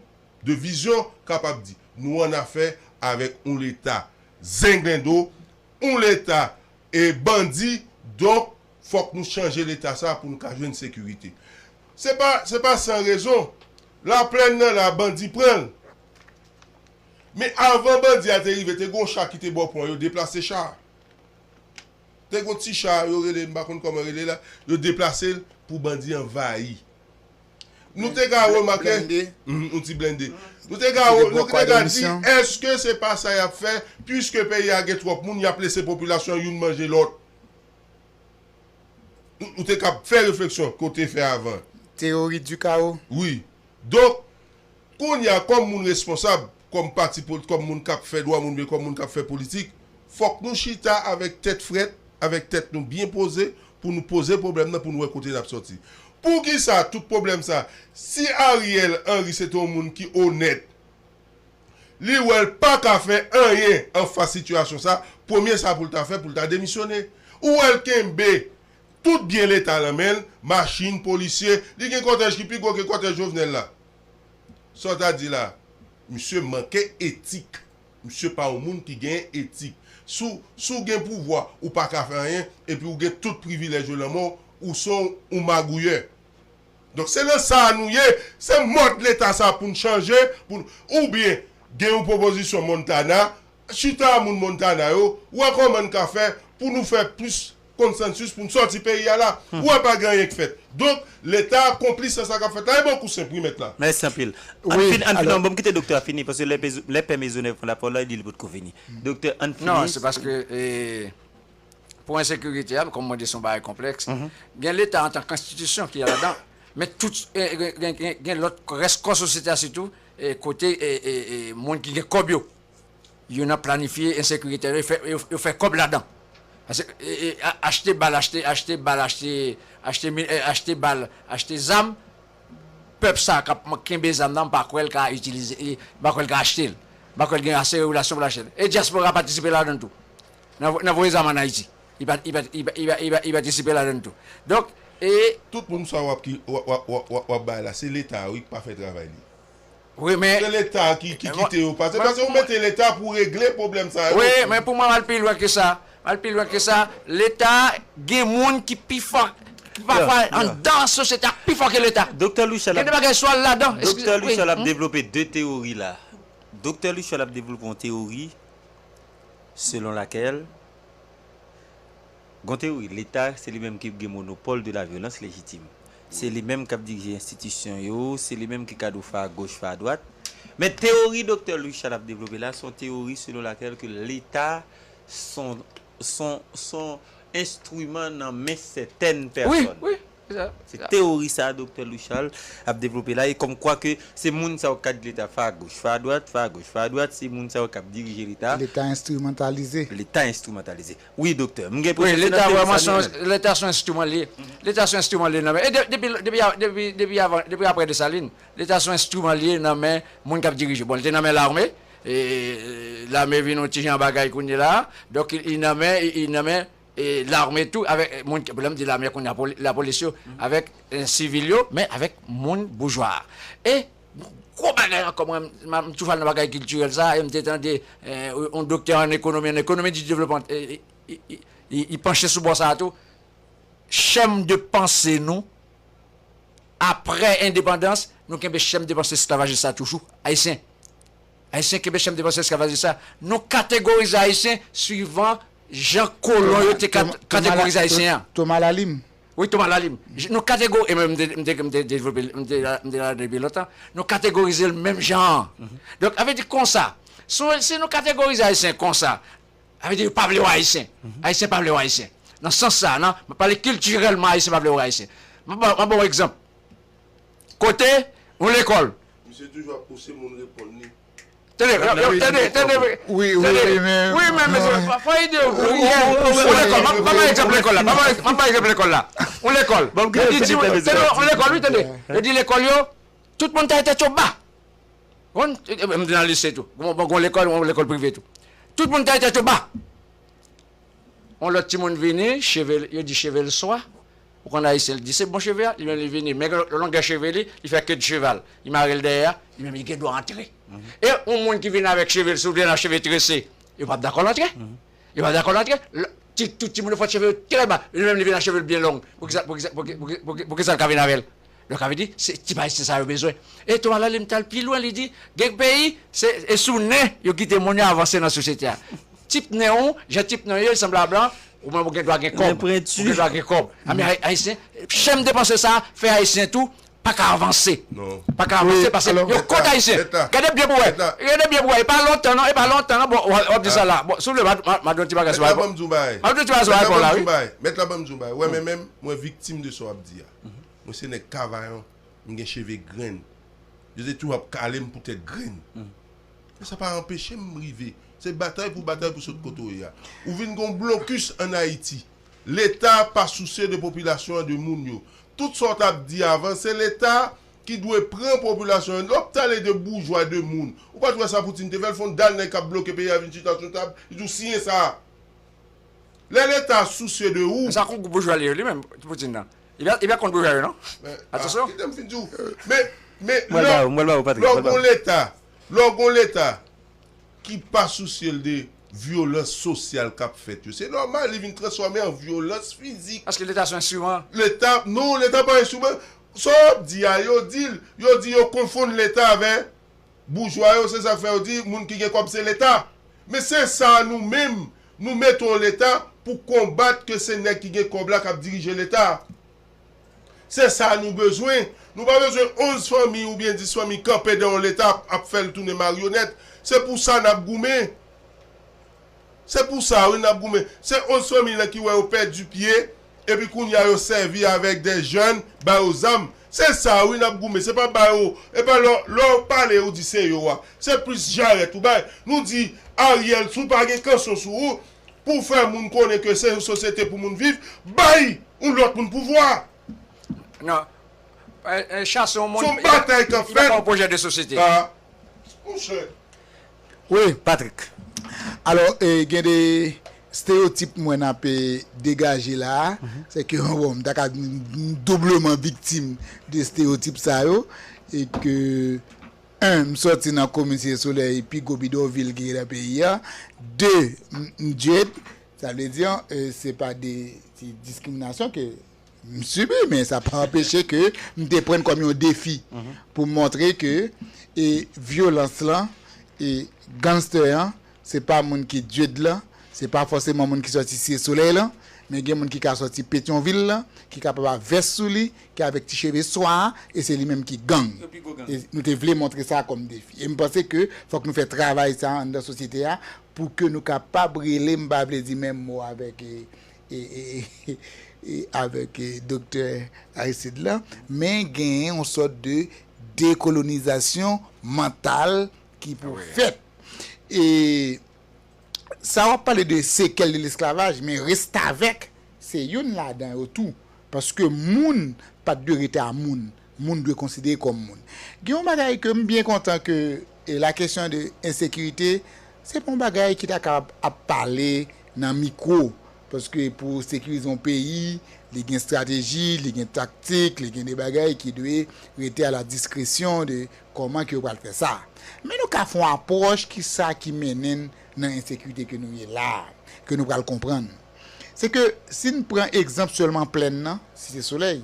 de vizyon kapab di, nou annafè avèk yon Leta zenglendo, yon Leta e bandi, donk, Fòk nou chanje Leta sa pou nou ka jwenn sekirite. Se pa, se pa san rezon. Laplèn nan la, bandi pran l. Men avan bandi a te rive, te gen yon cha ki te bò pon an, yo deplase cha a. Te gen yon ti cha, yo rele, m pa konn kòman rele la, yo deplase l pou bandi anvayi. Nou te ka remake, mhm, yon ti blende. Nou te ka, nou te ka di, èske se pa sa y ap fè, piske peyi a gen twòp moun, y ap lese popilasyon youn manje lòt? Ou, ou te ka fè refleksyon ke w te fè avan. Théorie du chaos. Wi. Donk, kounye a, kòm moun responsab, kòm pati poli-, kòm moun k ap fè dwa moun, oubyen kòm moun k ap fè politik, fòk nou chita avèk tèt frèt, avèk tèt nou byen poze, pou nou poze pwoblèm nan, pou nou wè kote n ap sòti. Poukisa tout pwoblèm sa? Si Ariel Henry se te yon moun ki onèt, li wè l pa ka fè anyen anfas sitiyasyon sa, premye sa pou l ta fè, pou l ta demisyone. Ou wè l kenbe tout byen Leta nan men l, machin, polisye, li gen kòtèj ki pi gwo ke kòtèj Jovenel la. Sa w ta di la? Misye manke etik. Misye pa yon moun ki gen etik. Si w, si w gen pouvwa, ou pa ka fè anyen, epi w gen tout privilèj yo nan men w, ou se yon, yon magouyè. Donk, se nan sa a nou ye, se mòd Leta sa a pou n chanje, pou n, oubyen gen yon pwopozisyon Montana, chita a moun Montana yo, wè kòman n ka fè pou nou fè plis konsansis pou n sòti peyi a la. Wè pa gen anyen k fèt. Donk, Leta konplis nan sa k ap fèt la. E bon kou senp, wi, mèt la. Mèsi anpil. Ann fin, ann fin, bon, m kite doktè a fini, paske lè pè, lè pè Mezonèv pran lapawòl la, li di li potko fini. Doktè, ann fini. Non, se paske, e, pou ensekirite a, kòm mwen di, se yon bagay konplèks. Gen Leta antan k enstitisyon ki ladan, men tout, e, gen, gen, gen, gen lòt rès kò sosyete a sitou, e, kote, e, e, e, moun ki gen kòb yo. Yo nan planifye ensekirite, yo fè, yo, yo fè kòb ladan. Paske, e, e, a-, achte bal, achte, achte bal, achte, achte mi-, e, achte bal, achte zam, pèp sa k ap kenbe zam nan, m pa kwè l ka itilize, e, m pa kwè l ka achte l. M pa kwè l gen ase relasyon pou l achte l. E dyaspora patisipe ladan tou. Nan, nan voye zam ann Ayiti. Li pa, li pa, li pa, li pa, li pa, li patisipe ladan tou. Donk, e tout moun sa w ap ki, w ap, w ap, w ap, w ap, w ap bay la, se Leta a, wi, ki pa fè travay li. Wi, men se Leta ki, ki kite yo pase. Paske ou mete Leta pou regle pwoblèm sa yo. Wi, men pou mwen, m al pi lwen ke sa. M al pi lwen ke sa. Leta gen moun ki pi fò, ki pafwa anndan sosyete a pi fò ke Leta. Doktè Louchal ap, gen de bagay sou al ladan. Doktè Louchal ap devlope de teyori la. Doktè Louchal ap devlope yon teyori selon lakèl, gon teyori, Leta, se li menm ki gen monopòl de la vyolans lejitim. Se li menm k ap dirije enstitisyon yo, se li menm ki ka di w fè agoch, fè adwat. Men teyori Doktè Louchal ap devlope la, se yon teyori selon lakèl ke Leta se yon, se yon, se yon enstriman nan men sètèn pèsòn. Wi, wi, se sa. Se teyori sa a Doktè Louchal ap devlope la, e kòmkwa ke se moun sa yo k ka di Leta fè agoch, fè adwat, fè agoch, fè adwat, se moun sa yo k ap dirije Leta. Leta enstrimantalize. Leta enstrimantalize. Wi, doktè. M gen enpresyon se nan teyori sa nou ye. Leta se yon enstriman li ye. Leta se yon enstriman li ye nan men. E de-, depi, depi, depi, depi avan, depi apre Desalin, Leta se yon enstriman li ye nan men moun k ap dirije. Bon, li te nan men lame, e, lame vin yon ti jan bagay kounye la a. Donk, li, li nan men, li, li nan men, e, lame tou, avèk, e, moun, lè m di lame kounye a, poli-, lapolis yo, avèk, e, sivil yo, men avèk moun boujwa a. E gwo bagay ankò, mwen, m, m toujou al nan bagay kiltirèl sa, e m te tande, e, yon doktè an ekonomi, an ekonomi di devlopman, e, e, e, e, e, e panche sou bò sa a tou. Chèm de panse nou, apre endepandans, nou kenbe chèm de panse esklavajis la toujou, Ayisyen. Ayisyen kenbe chèm de panse esklavajis la. Nou kategorize Ayisyen swivan jan kolon yo te kat-, kategorize Ayisyen an. Thomas Lalim. Wi, Thomas Lalim. J-, nou kategori-, e mwen, m te, m te, m te devlope, m te la, m te la depi lontan. Nou kategorize l menm jan an. Donk, sa vle di konsa, si, si nou kategorize Ayisyen konsa, sa vle di yo pa vle wè Ayisyen. Ayisyen pa vle wè Ayisyen. Nan sans sa, nan, m ap pale kiltirèlman, Ayisyen pa vle wè Ayisyen. M ap ba, m ap ba w egzanp. Kote, yon lekòl. Misye toujou ap pouse moun reponn li. Tande, yo, yo, tande, tande, wi, wi, tande. Wi, men, men, men, fò ede w. Yon lekòl, m ap, m ap bay egzanp lekòl la. M ap bay, m ap bay egzanp lekòl la. Yon lekòl. Yo di, tande, yon lekòl, wi, tande. Yo di lekòl yo, tout moun taye tèt yo ba. Bon, e, e, m te nan lise tou. Bon, bon, gon lekòl, gon lekòl prive tou. Tout moun taye tèt yo ba. Yon lòt timoun vini, cheve l, yo di cheve l swa. Ou konn Ayisyen, li di se bon cheve a, li menm li vini. Men longè cheve li, li fè ke de cheval. Li mare l dèyè a, li menm li gen dwa antre. E yon moun ki vin avèk cheve l, si w vin nan cheve trese, yo p ap dakò l antre. Yo pa dakò l antre. Lè, ti, tout timoun yo fè cheve yo trè ba. Li menm li vin ak cheve l byen long. Poukisa, poukisa, poukisa, poukisa, poukisa l ka vin avè l? Donk, sa vle di, se tip ayisyen sa yo bezwen. E Thomas Lally t al pi lwen, li di, gen peyi, se, e sou nen, yo kite moun yo avanse nan sosyete a. Tip nen ou, jan tip nen ou ye, li sanble a blan, ou menm ou gen dwa gen kòb. Ou gen dwa gen kòb. A, men ay-, ayisyen, chèm de panse sa, fè ayisyen tou, pa ka avanse. Pa ka avanse paske yo kont ayisyen. Gade byen pou wè. Gade byen pou wè. E pa lontan non, e pa lontan non. Bon, w ap di sa la. Bon, souple, m a di yon ti bagay sou Mèt la ban m di yon bagay. M a di yon ti bagay sou Mèt la ban m di yon bagay. Wè, men menm, mwen viktim de sa w ap di a. Mwen se nèg Kavayon, m gen cheve grenn. Yo te toujou ap kale m poutèt grenn. Men sa pa anpeche m rive. Se batay pou batay pou sot kote w ye a. Ou vin gon blokis ann Ayiti. Leta pa sousye de popilasyon an, de moun yo. Tout sa w t ap di avan, se Leta ki dwe pran popilasyon an. Lè w ap pale de boujwa, de moun, ou pa t wè sa Poutine te fè? L fè yon dal nèg k ap bloke peyi a vin chita sou tab, li di w siyen sa. Lè Leta sousye de ou. Sa kon gwoup boujwa li ye, li menm, Poutine nan. Li pa, li pa kont boujwa yo, non? Atansyon. Kite m fin di w. Men, men, lè w gon Leta, lè w gon Leta ki pa sousye l de vyolans sosyal k ap fèt yo, se nòmal, li vin transfòme an vyolans fizik. Paske Leta se yon enstriman. Leta, non, Leta pa enstriman. Sa w ap di a, yo di l, yo di yo konfonn Leta avè boujwa yo, se sa k fè yo di moun ki gen kòb se Leta. Men se sa nou menm, nou mete yon Leta pou konbat ke se nèg ki gen kòb la k ap dirije Leta. Se sa nou bezwen. Nou pa bezwen onz fanmi oubyen dis fanmi kanpe dan yon Leta ap, ap fè l tounen maryonèt. Se pou sa n ap goumen. Se pou sa, wi, n ap goumen. Se onz fanmi lan ki wè yo pèdi pye, epi kounye a yo sèvi avèk de jèn, ba yo zam. Se sa, wi, n ap goumen. Se pa ba yo, e pa lè, lè w pale, ou di se yo a. Se plis jarèt ou bay. Nou di, Ariel, si w pa gen kanson sou ou, pou w fè moun konnen ke se yon sosyete pou moun viv, bay yon lòt moun pouvwa. Non. E, e, chase yon moun, se yon batay k ap fèt. Li pa yon pwojè de sosyete. Ah, monchè. Wi, Patrick. Alò, e, gen de esteyotip mwen ap, e, degaje la a. Se ke, bon, m ta ka doubleman viktim de esteyotip sa yo. E ke, en, m sòti nan komin Site Solèy, pi gwo bidonvil ki gen nan peyi a. De, m, m djed, sa vle di, e, se pa de, se diskriminasyon ke m sibi, men sa pa anpeche ke m te pran l kòm yon defi pou m montre ke, e, vyolans lan, e, gangster an, se pa moun ki djed lan, se pa fòseman moun ki sòti Site Solèy lan, men gen moun ki ka sòti Petyonvil lan, ki kapab ak vès sou li, ki avèk ti cheve swa a, e se li menm ki gang. E nou te vle montre sa kòm defi. E m panse ke fòk nou fè travay sa anndan sosyete a pou ke nou kapab rele, m pa vle di menm mo avèk, e, e, e, e, e avèk, e, doktè Aristide la, men genyen yon sòt de dekolonizasyon mantal ki pou fèt. E sa w ap pale de sekèl de lesklavaj, men restavèk se youn ladan yo tou. Paske moun pa t dwe rete a moun. Moun dwe konsidere kòm moun. Gen yon bagay ke m byen kontan ke, e, la kesyon de ensekirite, se pa yon bagay ki ta kapab ap pale nan mikwo. Paske pou sekirize yon peyi, li gen estrateji, li gen taktik, li gen de bagay ki dwe rete a la diskresyon de kòman ke yo pral fè sa. Men nou ka fè yon apwòch ki sa ki mennen n nan ensekirite ke nou ye la a, ke nou pral konprann. Se ke si n pran egzanp sèlman Plèn nan, Site Solèy,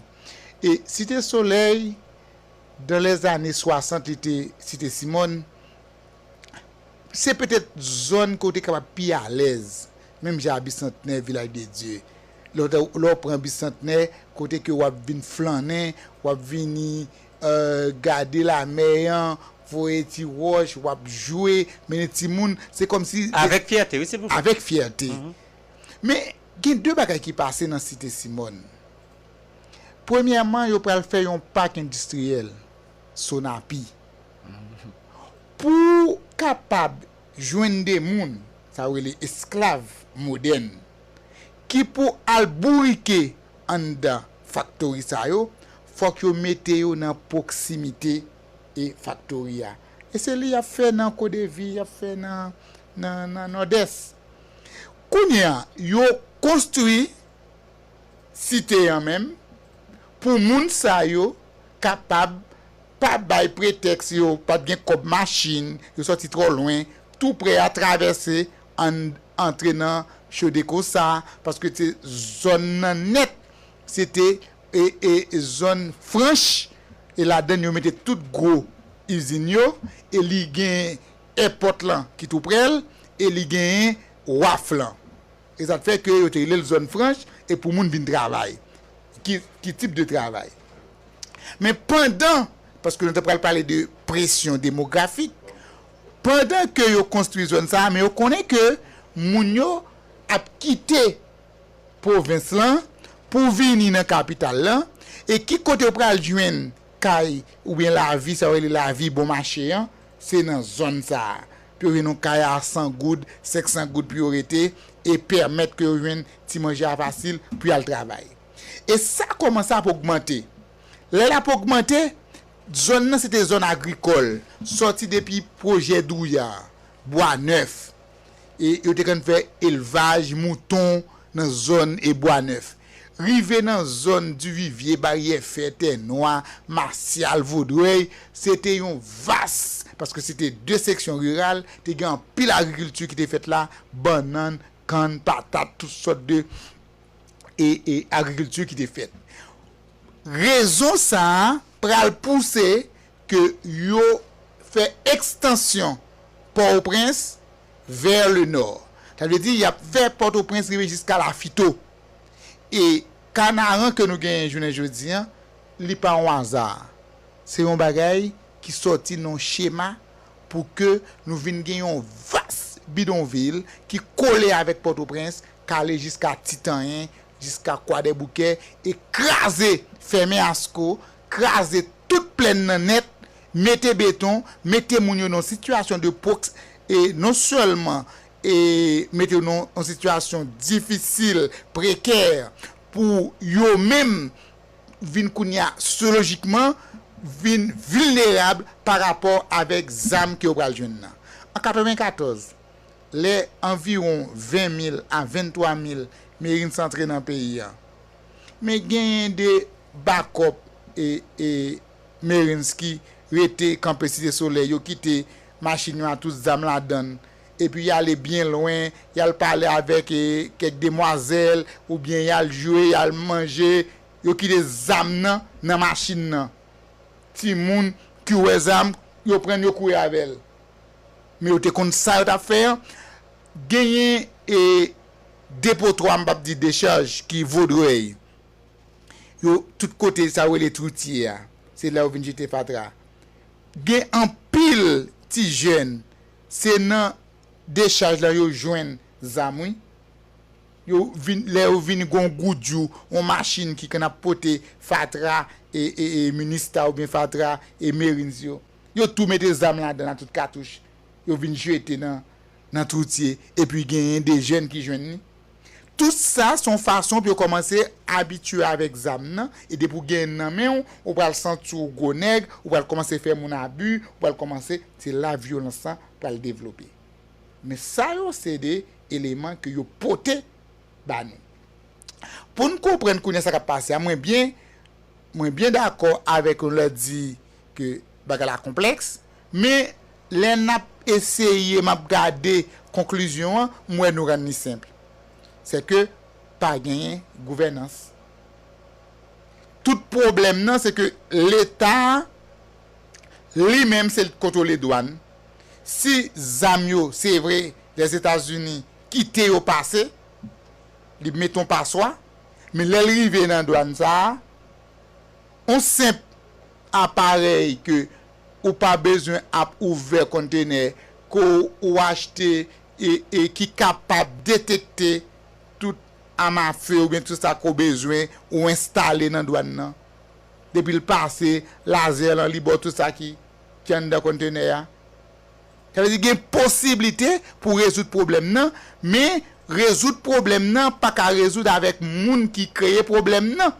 e Site Solèy, dan lèzane swasant, li te Site Simòn, se petèt zòn ke w te kapab pi alèz, menm jan a Bisantnè, Vilaj de Dye. Lè w ta, lè w pran Bisantnè, kote ke w ap vin flannen, w ap vini, e, gade lamè an, voye ti wòch, w ap jwe, mennen timoun, se kòmsi. Avèk fyète, wi, silvouplè. Avèk fyète. Men, gen de bagay ki pase nan Site Simòn. Premyèman, yo pral fè yon pak endistriyèl, Sonapi. Pou kapab jwenn de moun, sa yo rele esklav modèn, ki pou al bourike anndan faktori sa yo, fòk yo mete yo nan pwoksimite e faktori a. E se li y ap fè nan Kodevi, y ap fè nan, nan, nan Nòdès. Kounye a, yo konstwi site an menm pou moun sa yo kapab pa bay pretèks yo pa t gen kòb machin, yo sòti twò lwen, tou prè a travèse an, antre nan Chodeco sa, paske se zòn nan nèt, se te e, e zòn franch, e ladann yo mete tout gwo izin yo, e li gen èpòt lan ki tou prè l, e li genyen waf lan. E sa t fè ke yo te rele l zòn franch, e pou moun vin travay. Ki, ki tip de travay? Men pandan, paske nou te pral pale de presyon demografik, pandan ke yo konstwi zòn sa a, men yo konnen ke moun yo ap kite pwovens lan pou vini nan kapital lan, e ki kote yo pral jwenn kay oubyen lavi, sa yo rele lavi bon mache an, se nan zòn sa a. Pou yo jwenn yon kay a san goud, senk san goud pou yo rete, e pèmèt ke yo jwenn ti manje a fasil pou y al travay. E sa kòmanse ap ogmante. Lè l ap ogmante, zòn nan se te zòn agrikòl, sòti depi pwojè Douya, Bwa Nèf. E yo te konn fè elvaj mouton nan zòn e Bwa Nèf. Rive nan zòn Divivye, Baryè Fè, Tè Nwa, Masyal, Vodrèy, se te yon vas, paske se te de seksyon riral, te gen anpil agrikilti ki te fèt la, bannann, kann, patat, tout sòt de e, e agrikilti ki te fèt. Rezon sa a pral pouse ke yo fè ekstansyon Pòtoprens vers le nord. Sa vle di, y ap fè Pòtoprens rive jiska Lafito. E Kanaran ke nou genyen jounen jodi a, li pa yon aza. Se yon bagay ki sòti nan yon chema pou ke nou vin gen yon vas bidonvil ki kole avèk Pòtoprens, k ale jiska Titanyen, jiska Kwadèboukè, e kraze, fèmen Asko, kraze tout plèn nan nèt, mete beton, mete moun yo nan sitiyasyon de pwoks-, e non sèlman, e mete yo nan yon sitiyasyon difisil, prekè, pou yo menm vin kounye a, sosyolojikman, vin vilnerab pa rapò avèk zam ke yo pral jwenn nan. An katrevenkatòz, lè anviwon ven mil a venntwa mil Marines antre nan peyi a, men genyen de bakòp e, e Marines ki rete kanpe Site Solèy, yo kite machin yo a tout zam ladann, epi y ale byen lwen, y al pale avèk, e, kèk demwazèl, oubyen y al jwe, y al manje, yo kite zam nan nan machin nan. Timoun ki wè zam, yo pran l, yo kouri avè l. Men yo te konn sa yo t ap fè an. Genyen, e, depotwa, m p ap di dechaj, ki Vodrèy. Yo, tout kote sa yo rele Twoutye a, se la yo vin jete fatra. Gen anpil ti jèn, se nan dechaj la yo jwenn zam, wi. Yo vin, lè yo vin gon goudjou, yon machin ki konn ap pote fatra e, e, e Minista oubyen fatra e Marines yo. Yo tou mete zam ladan nan tout katouch. Yo vin jete nan, nan Twoutye, epi genyen de jèn ki jwenn li. Tout sa se yon fason pou yo kòmanse abitye avèk zam nan, e depi w genyen l nan men w, ou pral santi w gwo nèg, ou pral kòmanse fè moun abi, ou pral kòmanse, se la vyolans lan pral devlope. Men sa yo se de eleman ke yo pote ba nou. Pou n konprann kounye a sa k ap pase a, mwen byen, mwen byen dakò avèk nou lè di ke bagay la konplèks, men lè n ap eseye, m ap gade konklizyon an, m wè nou rann li senp. Se ke pa genyen gouvènans. Tout pwoblèm nan, se ke Leta a, li menm, se l k kontwole dwàn. Si zam yo, se vre, Lèzetazini kite yo pase, li mete yon paswa, men lè l rive nan dwàn sa a, yon senp aparèy ke ou pa bezwen ap ouvè kontenè, ke w achte e, e ki kapab detekte tout amafe oubyen tout sa ke w bezwen, ou enstale nan dwàn nan. Depi l pase lazè lan, li ba w tout sa ki, ki anndan kontenè a. Sa vle di gen posiblite pou rezoud pwoblèm nan, men rezoud pwoblèm nan pa ka rezoud avèk moun ki kreye pwoblèm nan.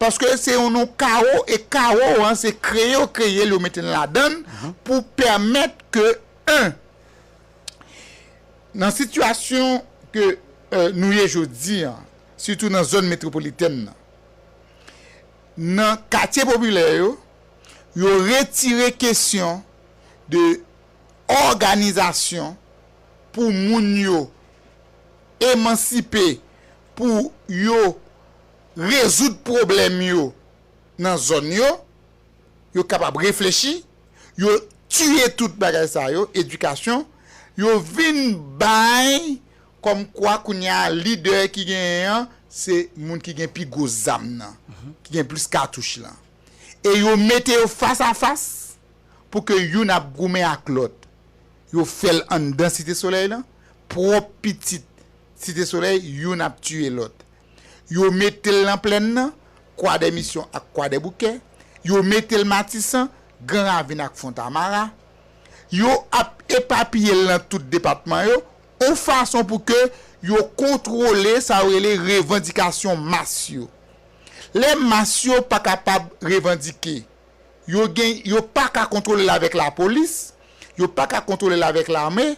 Paske se yon, yon kawo, e kawo an, se kreye yo kreye l, yo mete n ladan l pou pèmèt ke, en, nan sitiyasyon ke, e, nou ye jodi an, sitou nan zòn metwopolitèn nan, nan katye popilè yo, yo retire kesyon de òganizasyon pou moun yo emansipe pou yo rezoud pwoblèm yo nan zòn yo, yo kapab reflechi, yo tiye tout bagay sa yo, edikasyon, yo vin bay kòmkwa kounye a lidè ki genyen an, se moun ki gen pi gwo zam nan, ki gen plis katouch lan. E yo mete yo fas a fas pou ke youn ap goumen ak lòt. Yo fè l anndan Site Solèy lan, pwòp pitit Site Solèy, youn ap tiye lòt. Yo mete l nan plèn nan, Kwadèmisyon ak Kwadèboukè. Yo mete l Matisan, Gran Ravin ak Fontamara. Yo ap epapiye l nan tout depatman yo, yon fason pou ke yo kontwole sa yo rele revandikasyon mas yo. Lè mas yo pa kapab revandike, yo gen, yo pa ka kontwole l avèk lapolis, yo pa ka kontwole l avèk lame,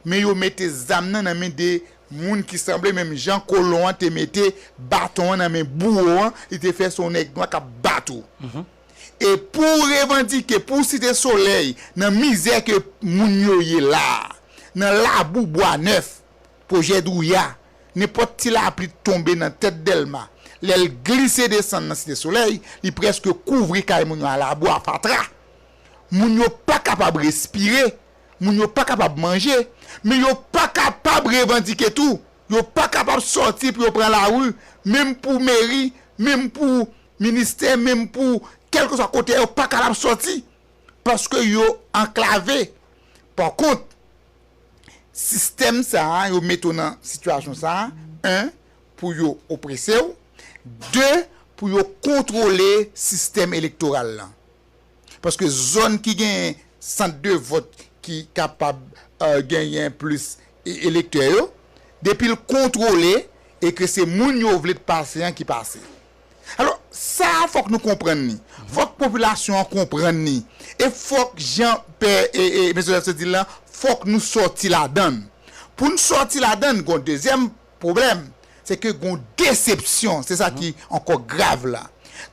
men yo mete zam nan nan men de moun ki sanble menm jan kolon an te mete baton an nan men bouwo an, li te fè se yon nèg nwa k ap bat ou. E pou w revandike, pou w Site Solèy, nan mizè ke moun yo ye la a, nan labou Bwa Nèf, pwojè Dwouya, nenpòt ti lapli tonbe nan tèt Dèlma, lè l glise desann nan Site Solèy, li prèske kouvri kay moun yo a labou, a fatra. Moun yo pa kapab respire, moun yo pa kapab manje, men yo pa kapab revandike tou. Yo pa kapab sòti pou yo pran lari, menm pou meri, menm pou ministè, menm pou kèlkeswa kote, yo pa kapab sòti paske yo anklave. Pa kont, sistèm sa a, yo mete w nan sitiyasyon sa a, en, pou yo oprese w, de, pou yo kontwole sistèm elektoral lan. Paske zòn ki gen sant de vòt ki kapab, eh, genyen plis e-, elektè yo, depi l kontwole e ke se moun yo vle t pase an ki pase. Alò, sa a fòk nou konprann li. Fòk popilasyon an konprann li. E fòk jan pè e, e mesye Joseph te di l lan, fòk nou sòti ladan l. Pou n sòti ladan l, gon dezyèm pwoblèm, se ke gon desepsyon, se sa ki ankò grav la.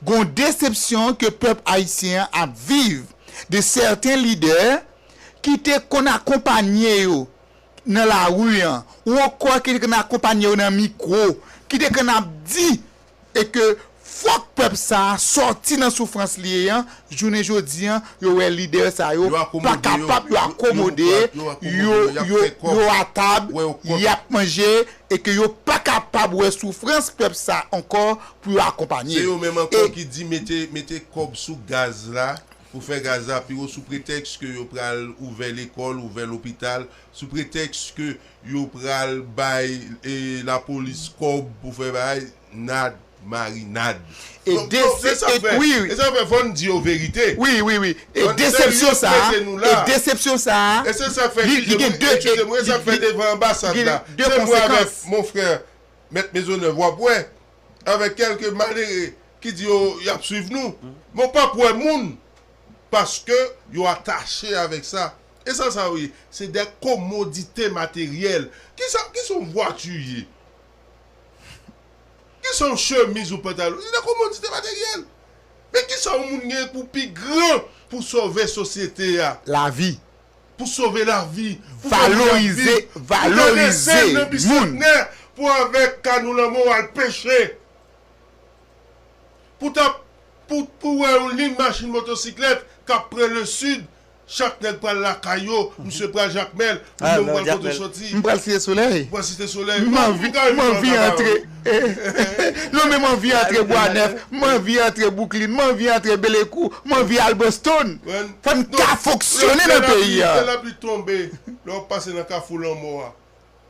Gon desepsyon ke pèp ayisyen an ap viv de sèten lidè ki te konn akonpanye yo nan lari an, ou ankò ki te konn akonpanye yo nan mikwo, ki te konn ap di e ke fòk pèp sa a sòti nan soufrans li ye an, jounen jodi an, yo wè lidè sa yo pa kapab, yo akomode, yo, yo, yo atab, y ap manje, e ke yo pa kapab wè soufrans pèp sa ankò pou yo akonpanye. Se yo menm ankò ki di mete, mete kòb sou gaz la, pou fè gaz la pi wo, sou pretèks ke yo pral ouvè lekòl, ouvè lopital, sou pretèks ke yo pral bay, e, lapolis kòb pou fè bagay, nad, marinad. E, e sa fè, fò n di yo verite. Wi, wi, wi. E desepsyon sa a, e desepsyon sa a, e se sa fè, li, li gen de, eskize m, e sa fè devan anbasad la, se mwen avèk mon frè Mèt Mezonèv, w ap wè, avèk kèlke malere ki di yo, y ap swiv nou. Men w p ap wè moun, paske yo atache avèk sa. E sa, sa yo ye? Se de komodite materyèl. Kisa, kisa yon vwati ye? Kisa yon chemiz ou pantalon? Se de komodite materyèl. Men kisa yon moun gen pou pi gran pou sove sosyete a? Lavi. Pou sove lavi, pou valorize, valorize moun. Pou avèk kanou lanmò w al peche. Pou t ap, pou, pou wè yon liy machin motosiklèt k ap pran le sid, chak nèg pral lakay yo, misye pral Jakmèl, ou menm pral kote w soti. M pral Site Solèy. Ou pral Site Solèy. M anvi, m anvi antre. Non, men m anvi antre Bwa Nèf, m anvi antre Bouklin, m anvi antre Belekou, m anvi al Boston. Fò n ka fonksyone nan peyi a. Lè lapli tonbe, lè w ap pase nan kafou lanmò a.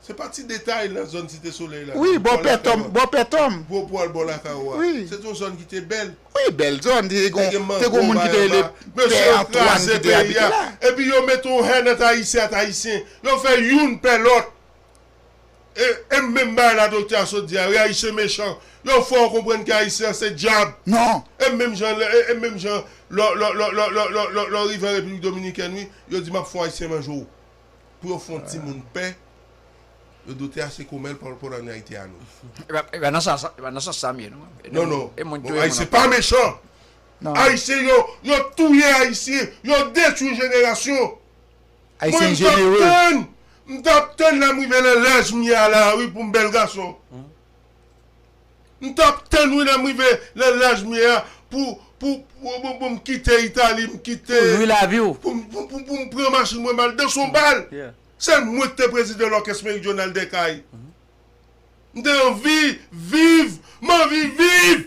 Se pa ti detay nan zòn Site Solèy la. Wi, bò Pè Tòm, bò Pè Tòm. Pou, pou al bò lakay ou a. Wi. Se te yon zòn ki te bèl. Wi, bèl zòn. Te gon, te gon moun ki te rele Pè Antwàn ki te abite la. Epi yo mete yon hèn ant Ayisyen ak Ayisyen. Yo fè youn pè lòt. E, e menm bagay la doktè a sot di a, wi, Ayisyen mechan. Yo fè w konprann ke Ayisyen an se dyab. Non. E menm jan, e, e menm jan, lè, lè, lè w rive an Repiblik Dominikèn, wi, yo di, "M ap fè yon Ayisyen manje w." Pou yo fè yon timoun pè, yo doktè a se kòmèl pa rapò a nou Ayiti a nou. E pa, e pa nan sans sa, e pa nan sans sa m ye, non. Non, non. E moun touye moun ankò. Ayisyen pa mechan. Non. Ayisyen, yo, yo touye Ayisyen, yo detwi jenerasyon. Ayisyen jenere. Mwen, m t ap tann, M t ap tann lè m rive nan laj m ye a la, wi, pou m bèl gason. M t ap tann, wi, lè m rive nan laj m ye a, pou, pou, pou, pou, pou m kite Itali, m kite. Pou jwi lavi w. Pou m, pou, pou, pou m pran machin mwen, m al danse yon bal. Yeah. Se mwen ki te prezidan lòkès meridyonal Dèkay. M te anvi viv, m anvi viv.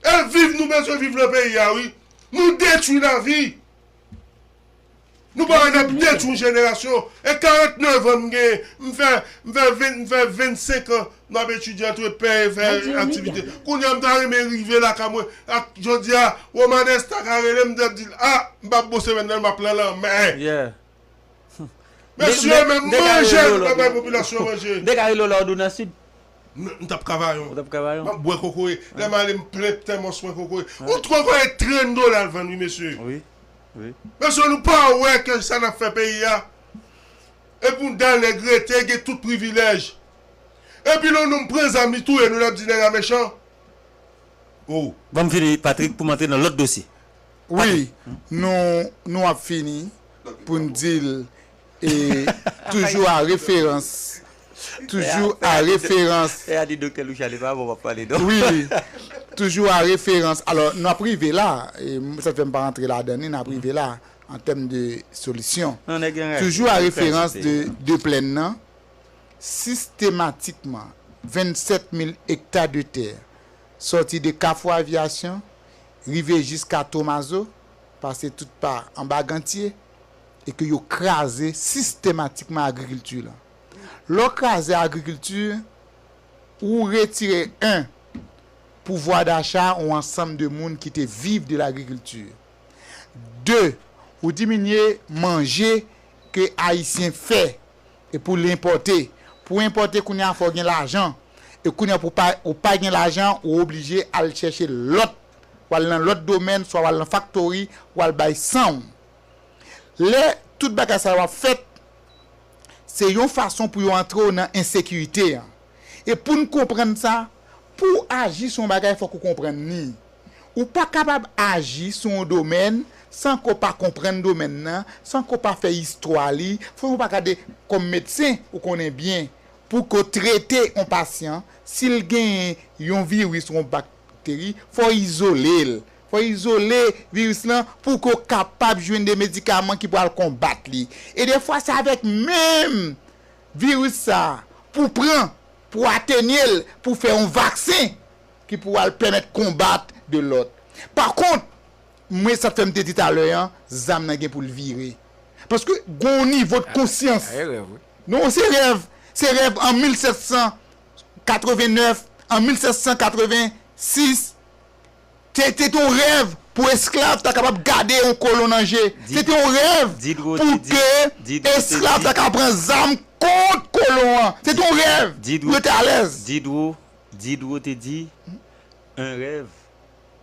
E viv nou bezwen viv nan peyi a, wi. Nou detwi lavi. Nou pa wè n ap detwi yon jenerasyon. E karannèf an m genyen, m fè, m fè ven, m fè vennsenk an, m ap etidye antreprenè, fè aktivite. Kounye a m ta renmen rive lakay mwen. Ak jodi a, Romanes ta ka rele m, m t ap di l, a, m p ap bwose men nan, m ap nan lanmè. Yeah. Mesye, men manje, nou pa bay popilasyon manje. M te ka rele w la w nan Sid. M, m t ap kavayon. Ou t ap kavayon. M ap bwè kokoye. Lè m ale, m plen tèmòs mwen kokoye. Yon kokoye trant dola l vann, wi, mesye. Wi, wi. Mesye, nou pa wè ke sa n ap fè peyi a? Epi yon dal nèg rete, gen tout privilèj. Epi lè yon nonm pran zam, li touye nou, n ap di nèg la mechan. Oh. Ban m fini, Patrick, pou m antre nan lòt dosye. Wi, nou, nou ap fini pou n di l, e, toujou a referans, toujou a referans. E a di doktè Louchard, li pa bon, w ap pale, non? Wi, toujou a referans. Alò, n ap rive la, e, sa fè m pa rantre ladan li, n ap rive la, an tèm de solisyon. Non, nèg gen rèv. Toujou a referans de, de plèn nan, sistematikman, vennsèt mil ekta de tè, sòti de Kafou Avyasyon, rive jiska Tomazo, pase tout pa anba Gantye, e ke yo kraze sistematikman agrikilti lan. Lè w kraze agrikilti, ou retire, en, pouvwa dacha yon ansanm de moun ki te viv de lagrikilti. De, ou diminye manje ke Ayisyen fè e pou l enpòte. Pou enpòte, kounye a, fò w gen lajan. E kounye a, pou pa, ou pa gen lajan, ou oblije al chèche lòt. W al nan lòt domèn, swa w al nan faktori, w al bay san w. Lè tout bagay sa yo ap fèt, se yon fason pou yo antre w nan ensekirite an. E pou n konprann sa, pou w aji sou yon bagay, fòk ou konprann li. Ou pa kapab aji sou yon domèn san ke w pa konprann domèn nan, san ke w pa fè istwa li, san ke w pa gade kòm medsen, ou konnen byen, pou ke w trete yon pasyan, si l genyen yon viris ou yon bak-, bakteri, fò izole l. Fò izole viris lan pou ke w kapab jwenn de medikaman ki pral konbat li. E defwa, se avèk menm viris sa a pou pran, pou atenye l, pou fè yon vaksen ki pou al pèmèt konbat de lòt. Pa kont, mwen, sa k fè m te di talè an, zam nan gen pou l vire. Paske gon nivo de konsyans. Non, se rèv. Se rèv an mil sèt san katrevennèf, an mil sèt san katrevensis, te, te, te yon rèv pou esklav ta kapab gade yon kolon nan je. Se te yon rèv pou ke esklav ta kapab pran zam kont kolon an. Se te yon rèv pou yo te alèz. Diderot, Diderot te di, un rêve,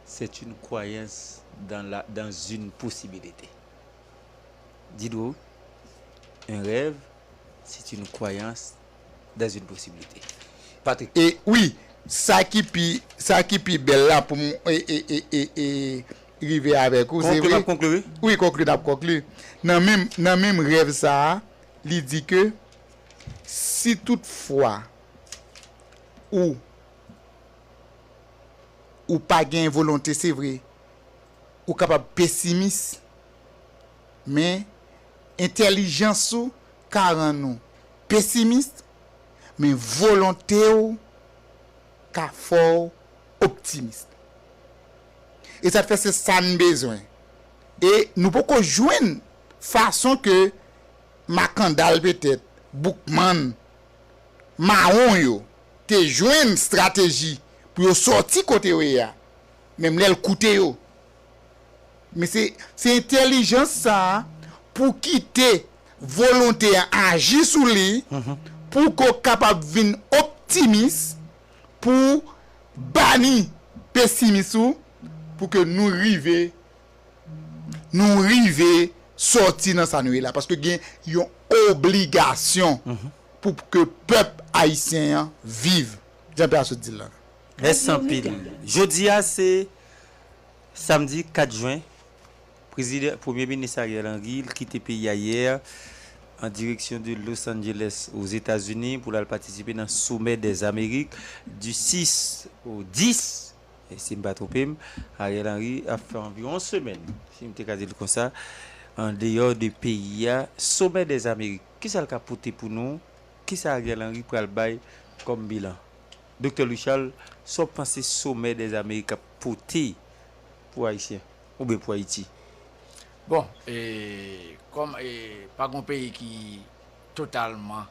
c'est une croyance dans la, dans une possibilité. Diderot, un rêve, c'est une croyance dans une possibilité. Patrick. E wi, sa ki pi, sa ki pi bèl la pou m, e, e, e, e, e, rive avèk ou, se vre. Konkli, n ap konkli, wi. Wi, konkli, n ap konkli. Nan menm, nan menm rèv sa a, li di ke si toutfwa ou ou pa gen volonte, se vre. Ou kapab pesimis, men entèlijans ou ka rann ou pesimis, men volonte w ka fè w optimis. E sa k fè se sa n bezwen. E nou poko jwenn fason ke Makandal petèt, Boukman, Mawon yo te jwenn estrateji pou yo sòti kote yo ye a, menm lè l koute yo. Men se, se entèlijans sa a pou kite volonte an aji sou li, pou ke w kapab vin optimis, pou bani pesimis ou, pou ke nou rive nou rive sòti nan sa nou ye la, paske gen yon obligasyon pou ke pèp ayisyen an viv. Jan P A sot di l la. Mèsi anpil. Jodi a se samdi kat jen. Prezidan, Premye Minis Ariel Henry, l kite peyi a yè. en direction de Los Angeles, aux États-Unis, pou l al patisipe nan Sommet des Amériques du six au dix. E si m pa twonpe m, Ariel Henry ap fè anviwon yon semèn, si m te ka di l konsa, andeyò de peyi a, Sommet des Amériques. Kisa l ka pote pou nou? Kisa Ariel Henry pral bay kòm bilan? Doktè Louis Charles, sa w panse Sommet des Amériques ap pote pou Ayisyen oubyen pou Ayiti? Bon, e, kòm e, pa gon peyi ki totalman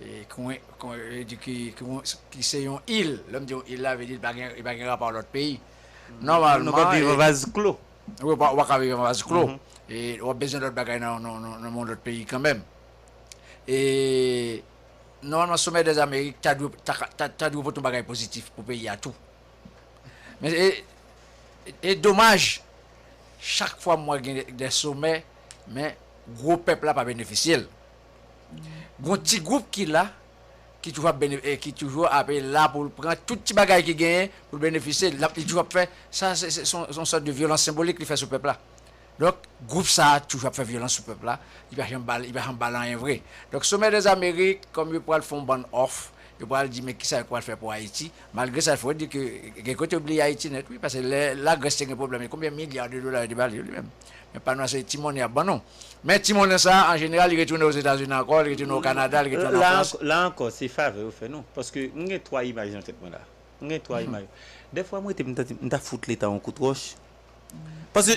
e, ki, ki, ki, ki, ki se yon il, lè m di yon il la, vle di li pa gen, li pa gen rapò a lòt peyi. Nòmalman, nou pa viv an vaz klo. Wi, ou pa ka viv an vaz klo. E w ap bezwen lòt bagay nan, nan, nan, nan yon lòt peyi kanmenm. E nòmalman, Sommet des Amériques ta dwe, ta, ta, ta dwe pote yon bagay pozitif pou peyi a tou. Men e, e domaj, chak fwa m wè gen de somè, men gwo pèp la pa benefisye l. Gon ti gwoup ki la, ki toujou ap bene, ki toujou ap la pou l pran tout ti bagay ki genyen pou l benefisye l. Li toujou ap fè sa, se yon sòt de vyolans senbolik li fè sou pèp la. Donk, gwoup sa a toujou ap fè vyolans sou pèp la. Li pa janm ba l, li pa janm ba l anyen vre. Donk, Sommet des Amériques, kòm yo pral fè yon bann òf, yo pral di men kisa yo pral fè pou Ayiti. Malgre sa, fò di ke gen kote yo bliye Ayiti nèt, wi, paske lè Lagrès te gen pwoblèm, konbyen milya de dola yo te ba li yo li menm? Men pa nou se ti monnen y ap ban nou. Men ti monnen sa a, an jeneral, li retounen Ozetazini ankò, li retounen o Kanada, li retounen an Frans. La ankò, se favè yo fè nou. Paske m gen twa imaj nan tèt mwen la. M gen twa imaj. Dèfwa m rete m ta, m ta fout Leta yon kout wòch. Paske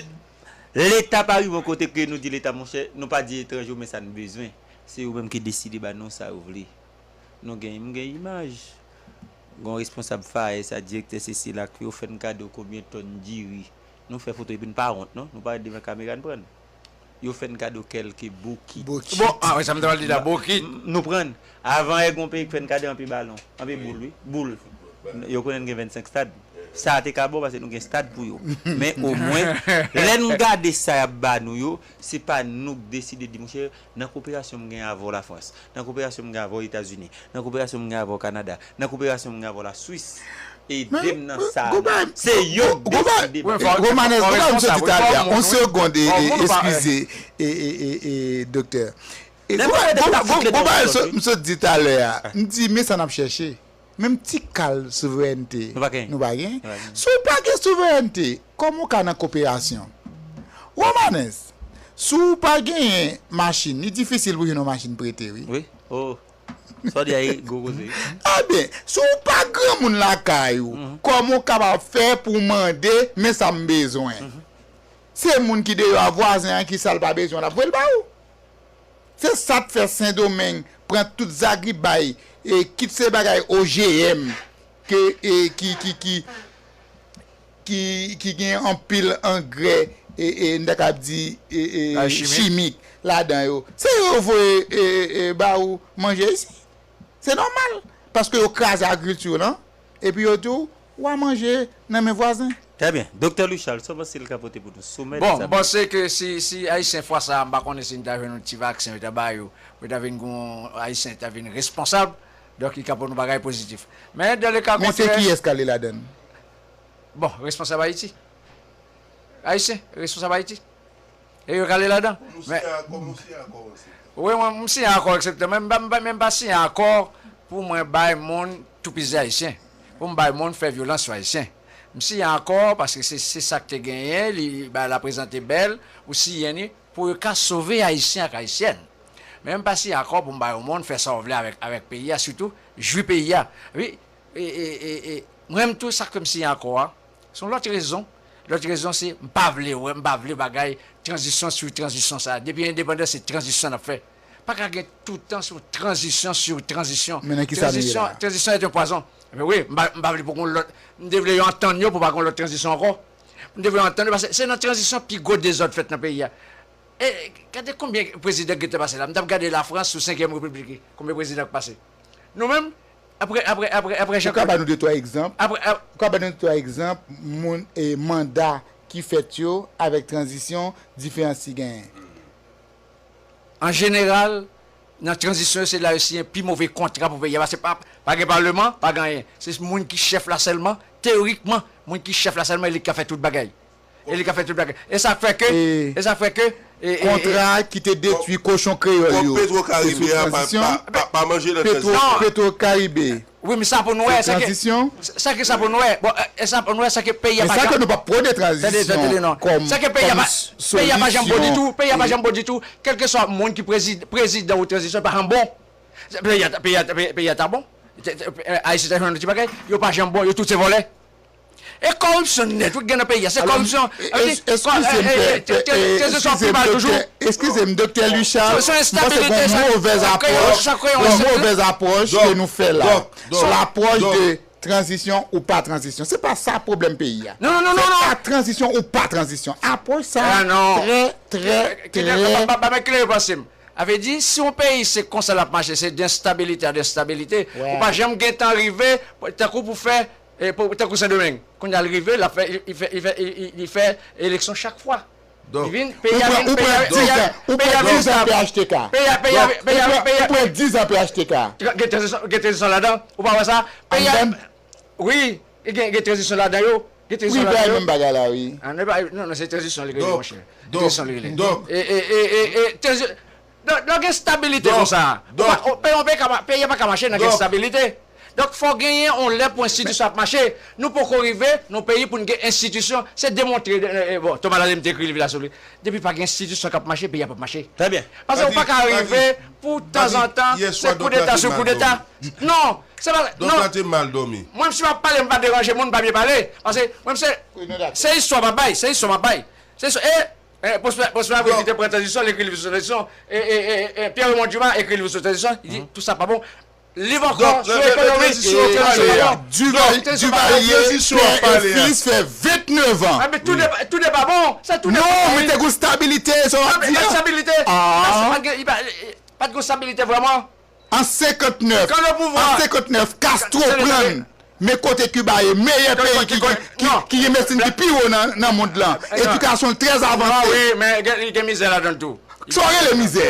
Leta pa rive yon kote ke nou di Leta, monchè, nou pa di etranje yo men sa n bezwen. Se yo menm ki deside ba nou sa yo vle. Nou gen, m gen imaj. Gon responsab Faes a, direktè sesi la, ke yo fè n kado konbyen tòn diri. Nou fè foto epi n pa wont non, nou parèt devan kamera n pran. Yo fè n kado kèlke bokit. Bokit. Bon, ah, sa m ta pral di la, bokit. Nou pran. Avan yè gon peyi k fè n kado anpe balon, anpe boul, wi. Boul. Yo konnen n gen vennsenk stad. Sa a te ka bon paske nou gen stad pou yo. Men omwen, lè n gade sa y ap ba nou yo, se pa nou k deside di, monchè, nan koperasyon m gen avè w Lafrans, nan koperasyon m gen avè w Etazini, nan koperasyon m gen avè w Kanada, nan koperasyon m gen avè w Laswis, ede m nan sa a. Se yo k deside ba nou. Romanes, gon bagay misye di talè a, on segonn, eskize, doktè. Gon bagay misye di talè a, m di, men sa n ap chèche. Menm ti kal souverènte nou pa gen. Si w pa gen souverènte, kòman w ka nan koperasyon? Romanes, si w pa genyen machin, li difisil pou jwenn yon machin prete, wi. Wi. Oh. Sa w di a gwo koze. Ebyen, si w pa granmoun lakay ou, kòman w kapab fè pou w mande, men sa m bezwen? Se moun ki deyò a, vwazen an, ki sa l pa bezwen, l ap voye l ba ou. Se sa k fè Sendomeng pran tout zagribay, e, kit se bagay O G M ke, e, ki, ki, ki, ki, ki gen anpil angrè, e, e, n ta kab di, e, e, chimik ladan yo. Se yo voye, e, e, ba ou manje isi. Se nòmal. Paske yo kraze agrikilti w lan, epi yo di w, w a manje nan men vwazen. Trè byen. Doktè Louis Charles, sa w panse l ka pote pou nou? Somè dèzame. Bon, m panse ke si, si Ayisyen fwa sa a, m pa konnen si n ta jwenn yon ti vaksen yo ta ba yo, pou yo ta vin gon Ayisyen ta vin responsab, donk li ka pote yon bagay pozitif. Men, dan le ka kontrè. Men se kiyès k ale ladan l? Bon, responsab Ayiti. Ayisyen, responsab Ayiti. E yo k ale ladan. Men, wi, mwen, m siyen akò, et cetera. Men m pa, m pa, men m pa siyen akò pou mwen bay moun toupizi Ayisyen. Pou m bay moun fè vyolans sou Ayisyen. M siyen akò paske se, se sa k te genyen, li, bagay la prezante bèl, ou siyen li pou yo ka sove Ayisyen ak Ayisyèn. Men m pa siyen akò pou m bay yon moun fè sa w vle avèk, avèk peyi a, sitou jwi peyi a. Wi, e, e, e, e, mwen menm tou, sa k fè m siyen akò a, se yon lòt rezon. Lòt rezon se, m pa vle wè, m pa vle bagay tranzisyon sou tranzisyon sa. Depi endepandans, se tranzisyon n ap fè. Pa ka gen toutan se yon tranzisyon sou tranzisyon. Men nan kisa nou ye la? Tranzisyon, tranzisyon est un poison. Men wi, m pa, m pa vle pou gon lòt, m te vle yo antann yo pou pa gon lòt tranzisyon ankò. M te vle yo antann yo, paske se nan tranzisyon pi gwo dezòd fèt nan peyi a. E, gade konbyen prezidan ki te pase la. M t ap gade Lafrans sou senkyèm repiblik, konbyen prezidan k pase. Nou menm, apre, apre, apre, apre Jean Claude. Ou ka ba nou de twa egzanp? Apre, ap- Ou ka ba nou de twa egzanp, moun, e, manda ki fèt yo avèk tranzisyon, diferans ki genyen? An jeneral, nan tranzisyon yo, se la yo siyen pi move kontra pou peyi a. Paske pa, pa gen palman, pa gen anyen. Se moun ki chèf la sèlman, teyorikman, moun ki chèf la sèlman, e li k ka fè tout bagay. E li ka fè tout bagay. E sa k fè ke, e sa k fè ke, e, e, e, kontra ki te detwi kochon kreyòl yo, Petro Karibe a pa, pa, pa, pa manje nan tranzisyon. Petro Karibe. Wi, men sa pou nou wè, se ke, sa ke sa pou nou wè. Bon, e, e sa pou nou wè, se ke peyi a pa janm. Men sa ke nou pa pwone tranzisyon kòm, kòm solisyon. Sa ke peyi a pa, peyi a pa janm bon ditou, peyi a pa janm bon ditou. Kèlkeswa moun ki prezi-, prezidan ou tranzisyon, pa janm bon. Peyi a, peyi a, peyi a ta bon. Ayisyen ta jwenn yon ti bagay, yo pa janm bon, yo tout se vòlè. E kòripsyon nèt, wi, gen nan peyi a, se kòripsyon. Eskize m, doktè, eskize m, doktè Luchard, m panse gon movèz apwòch, gon movèz apwòch ke nou fè la. Sou lapwòch de tranzisyon ou pa tranzisyon. Se pa sa pwoblèm peyi a. Non, non, non, non. Se pa tranzisyon ou pa tranzisyon. Apwòch sa trè, trè, trè. Ba, ba, ba, ba, men klere panse m. A vle di, si yon peyi se konsa l ap mache, se de enstabilite a de enstabilite, ou pa janm gen tan rive, tankou pou fè, e, pou, tankou Sendomeng. Kounye a l rive, l ap fè, li, li fè, li fè, li, li, li fè eleksyon chak fwa. Li vin, peyi a vin, peyi a, peyi a, peyi a vin estab. Peyi a, peyi a, peyi a, peyi a. Ou pran dizan P H T K. Gen tranzisyon, gen tranzisyon ladan, ou pa wè sa? Peyi a, wi, gen, gen tranzisyon ladan yo. Gen tranzisyon ladan yo. Menm bagay la, wi. Ah, non, non, se tranzisyon li rele, monchè. Tranzisyon li rele. E, e, e, e, e, tranzi-, Donk, donk gen stabilite konsa. Donk, ou pa, ou, peyi, peyi pa ka ma-, peyi a pa ka mache nan gen stabilite. Donk, fò genyen yon lè pou enstitisyon ap mache. Nou poko rive nan peyi pou n gen enstitisyon. Se demontre, e, e, bon, Thomas Lalime te ekri liv la sou li. Depi pa gen enstitisyon k ap mache, peyi a p ap mache. Trè byen. Paske ou pa ka rive pou tanzantan, se koudeta sou koudeta. Non, se pa, non. Donk, la te mal dòmi. Mwen, si m ap pale, m pa deranje moun, m pa byen pale. Paske, mwen, se, se istwa m ap bay, se istwa m ap bay. Se istwa, e, E, Prosper, Prosper Avril ki te pran tranzisyon, li ekri liv sou tranzisyon. E, e, e, e, Pierre Raymond Dumas ekri liv sou tranzisyon, li di, tout sa pa bon. Liv ankò sou ekonomi, sou tranzisyon pa bon. Duval-, Duvalier, pè e fis fè vennèf an. Wi. Tout de, tout de pa bon. Se tout de pa bon. Non, men te gon stabilite, sa w ap di a. Stabilite. Ah. Pa t gen, pa t gen stabilite vrèman. An senkantnèf, an senkantnèf, Castro pran l. Men kote Kiba ye, meyè peyi ki, ki, ki gen medsin ki pi wo nan, nan mond lan. Edikasyon l trè avanse. Wi, men gen, gen mizè ladan l tou. Sa w rele mizè?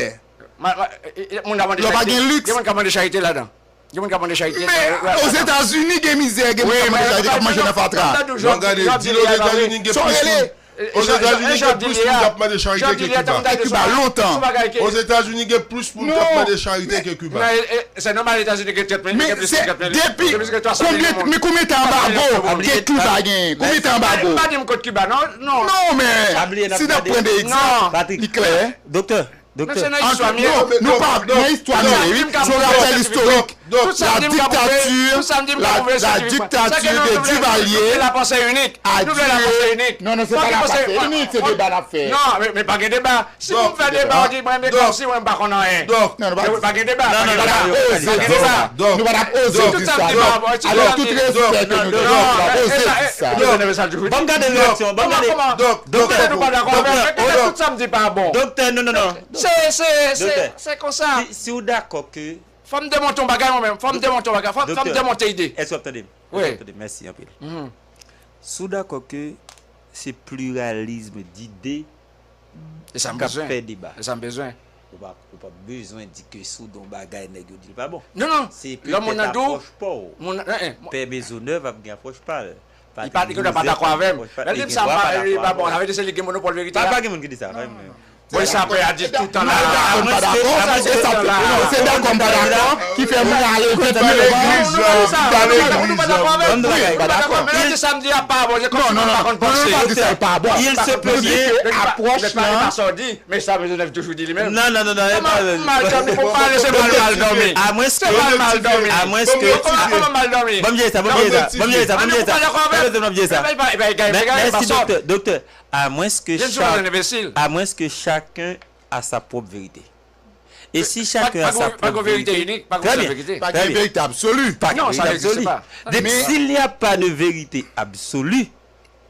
Lè w pa gen liks. Gen moun k ap mande charite ladan. Gen moun k ap mande charite. Men Ozetazini gen mizè, gen moun k ap mande charite, k ap manje nan fatra. Bon, gade, di l Ozetazini gen plis moun. Ozetazini gen plis moun k ap mande charite ke Kiba. Ke Kiba, lontan. Ozetazini gen plis moun k ap mande charite ke Kiba. Non, e, e, se nòmal, Etazini gen trant mil, gen plis ke trant mil. Men se depi konbyen, men konbyen tan anbago ke Kiba genyen? Konbyen tan anbago? Pa di m kot Kiba, non, non. Non, men si n ap pran de egzanp, li klè. Doktè, Doktè. Men se nan istwa m ye. Non, non, men nou pa nan istwa nou ye, wi. Se yon rapèl istorik. La dictature, la, la dictature de Duvalier a duré. Non, non, se pa la panse inik, se deba n ap fè. Non, men, men pa gen deba. Si nou fè deba, ou di mwen, men kòmsi mwen m pa konn anyen. Non, nou pa di sa. Pa gen deba, pa gen deba. Nou pa t ap oze di sa. Nou pa t ap oze di sa. Avèk tout respè ke nou gen, nou pa t ap oze di sa. Ban m gade reyaksyon, ban m gade. Doktè, doktè, tout sa m di pa bon. Doktè, non, non, non. Se, se, se, se konsa. Si, si w dakò ke... Fò m demonte yon bagay mwen menm. Fò m demonte yon bagay. Fò, fò m demonte ide. Èske w ap tande m? Wi. Èske w ap tande m? Mèsi anpil. Si w dakò ke se pliralism dide k ap fè deba. E sa m bezwen. E sa m bezwen. Ou pa, ou pa bezwen di ke si w di yon bagay, nèg yo di l pa bon. Non, non. Se petèt apwòch pa w. Pè Mezonèv ap gen apwòch pa l. Li pa, li pa dakò avè m. Lè l di m sa, li pa bon. Sa vle di se li gen monopòl verite a. Pa, pa gen moun ki di sa, pa gen moun. Bon, sa pè a di toutan la. Mwen pa dakò, sa se sa. Non, se dakò, m pa dakò ki fè mwen ale vennèf an. Ou pa dakò avè m. Wi, m pa dakò. Men lè l di sa, m di a pa bon, se kòmsi mwen pa konn panse. Non, non, non, non, non, pa di sa, l pa bon. Nou di ke apwòch lan. Men sa Mezonèv toujou di li menm. Non, non, non, non, e pa... Mal dòmi, fò pale, se mal, mal dòmi. Amwenske, amwenske, mal dòmi. Ban m jere sa, ban m jere sa, ban m jere sa, ban m jere sa. Mèsi, doktè, doktè. Amwenske chak, amwenske chacun a sa propre vérité. Et si chacun a sa propre vérité, trè byen, trè byen. Pa gen verite absoli. Pa gen verite absoli. Depi, s'il n'y a pas de vérité absolue,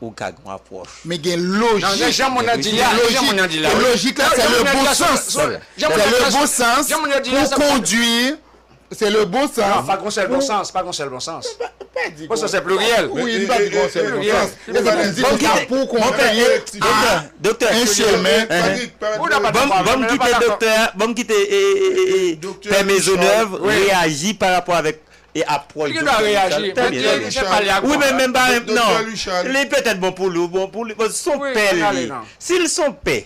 ou ka gen yon apwòch. Men gen lojik. Non, jan moun nan di la, jan moun nan di la, wi. Lojik la, c'est le bon sens. C'est le bon sens pour conduire. C'est le bon sens. Non, pa gon sèl bon sans, pa gon sèl bon sans. Bon sans, c'est pluriel. Wi, m pa di gon sèl bon sans. Bon, kite, bon, kite, doktè, doktè, en chemin. Ban m kite doktè a, ban m kite, e, e, e, e, pè Mezonèv reyaji pa rapò avèk e apwòch Doktè Luchard. Trè byen, trè byen. Wi, men menm pa menm, non. Li petèt bon pou li, bon pou li. Bon, se yon pè li ye. Si l se yon pè,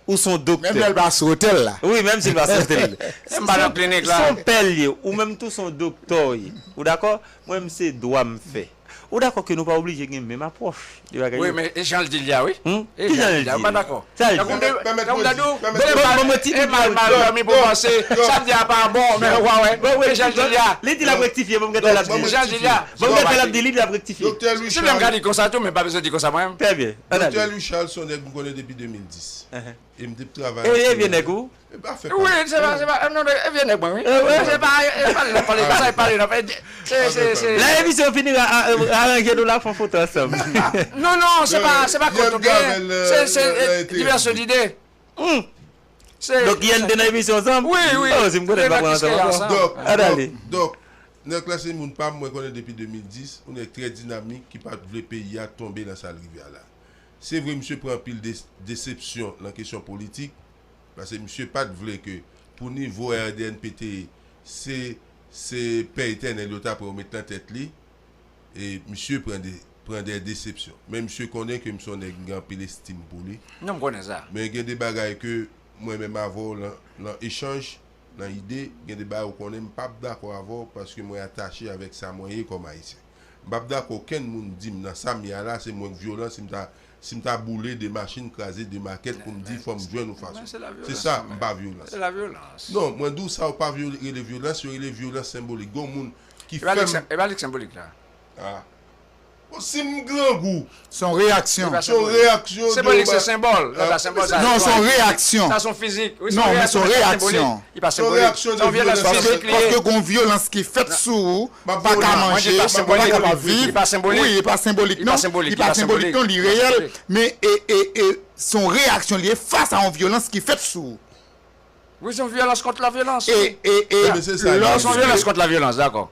ou se yon doktè. Menm lè l pa sou otèl la. Wi, menm si l pa sou otèl. Se yon pè li ye, ou menm tou se yon doktè w ye. Ou dakò? Mwen, m se dwa m fè. Ou dakò ke nou pa oblije gen menm apwòch de bagay yo? Wi, men e jan l di l ye a, wi. E jan l di l ye. Ou pa dakò? Sa l di. Tankou m te, tankou m ta di w, bon, bon, bon, ti e mal, mal dòmi pou panse, sa m di a pa bon, men w a wè, e jan l di l ye a. Li di l ap rektifye, bon, m gentan l ap di. E jan l di l ye a. Bon, m gentan l ap di, li di l ap rektifye. Si m ka di konsa tou, men pa bezwen di konsa mwen menm. Trè byen. Ann ale. Doktè Luchard se yon nèg m konnen depi de mil dis. E m te travay avèk li. E vye nèg ou? E pa fè kòb. Wi, se pa, se pa, non, e vye nèg mwen, wi. Se pa, e pa lè pale konsa, e pale nan fè. Se, se, se. Lè emisyon fini, aranje nou la, fè yon foto ansanm. Non, non, se pa, se pa kont ou genyen. Se, se, divèsyon dide. Donk, yè n te nan emisyon ansanm? Wi, wi. Oh, si m konnen, m pa pran ansanm ankò. Donk, donk, nèg la se moun pa m, mwen konnen depi de mil dis, yon nèg trè dinamik ki pa t vle peyi a tonbe nan sa l rive a la. Se vre, misye pran anpil de-, desepsyon nan kesyon politik, paske misye pa t vle ke pou nivo R D N P te ye, se, se Pè Etènèl yo ta pran yo met nan tèt li, e misye pran de, pran de desepsyon. Men misye konnen ke m se yon nèg m gen anpil estim pou li. Non, m konnen sa. Men gen de bagay ke mwen menm avè w lan, lan echanj, nan ide, gen de bagay ou konnen m p ap dakò avè w paske mwen atache avèk sa mwen ye kòm Ayisyen. M p ap dakò okenn moun di m nan sa m ye a la, se mwen k vyolan, si m ta, si m ta boule de machin, kraze de makèt pou m di fò m jwenn yon fason. Se sa, m pa vyolans. Non, mwen di w sa yo pa vyo-, rele vyolans, yo rele vyolans senbolik. Gen yon moun ki fè m. E pa lik senbolik la. Ah. Bon, si m grangou. Se yon reyaksyon. Se yon reyaksyon. Senbolik, se senbòl. Non, se yon reyaksyon. Sa se yon fizik. Non, men se yon reyaksyon. Li pa senbolik. Se yon vyolans fizik li ye. Paske gen yon vyolans ki fèt sou ou, ou pa ka manje, ou pa kapab viv. Li pa senbolik. Wi, li pa senbolik non. Li pa senbolik non, li reyèl. Men e, e, e, se yon reyaksyon li ye fas a yon vyolans ki fèt sou ou. Wi, se yon vyolans kont lavyolans, wi. E, e, e, lòske se yon vyolans kont lavyolans, dakò.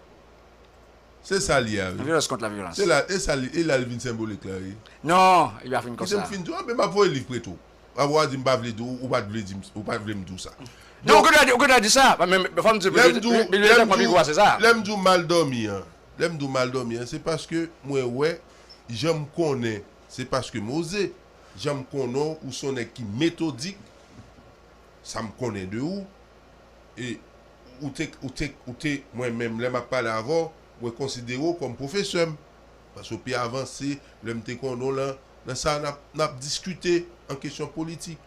Se sa l ye a, wi. Vyolans kont lavyolans. Se la, e sa li, e la l vin senbolik la, wi. Non, li pa fin konsa. Kite m fin di w, anben m ap voye liv prete w. Apre w a di m pa vle di w, ou pa t vle di m, ou pa t vle m di w sa. Non, ou gen dwa di, ou gen dwa di sa, men fò m di w, bibliyotèk mwen pi gwo pase sa. Lè m di w mal dòmi an, lè m di w mal dòmi an, se paske mwen wè, jan m konnen, se paske m oze, jan m konnen w, ou se yon nèg ki metodik, sa m konnen de ou, e ou te, ou te, ou te, mwen menm, lè m ap pale avè w, mwen konsidere w kòm pwofesè m. Paske w pi avanse, lè m te konnen w lan, nan sa n ap, n ap diskite an kesyon politik.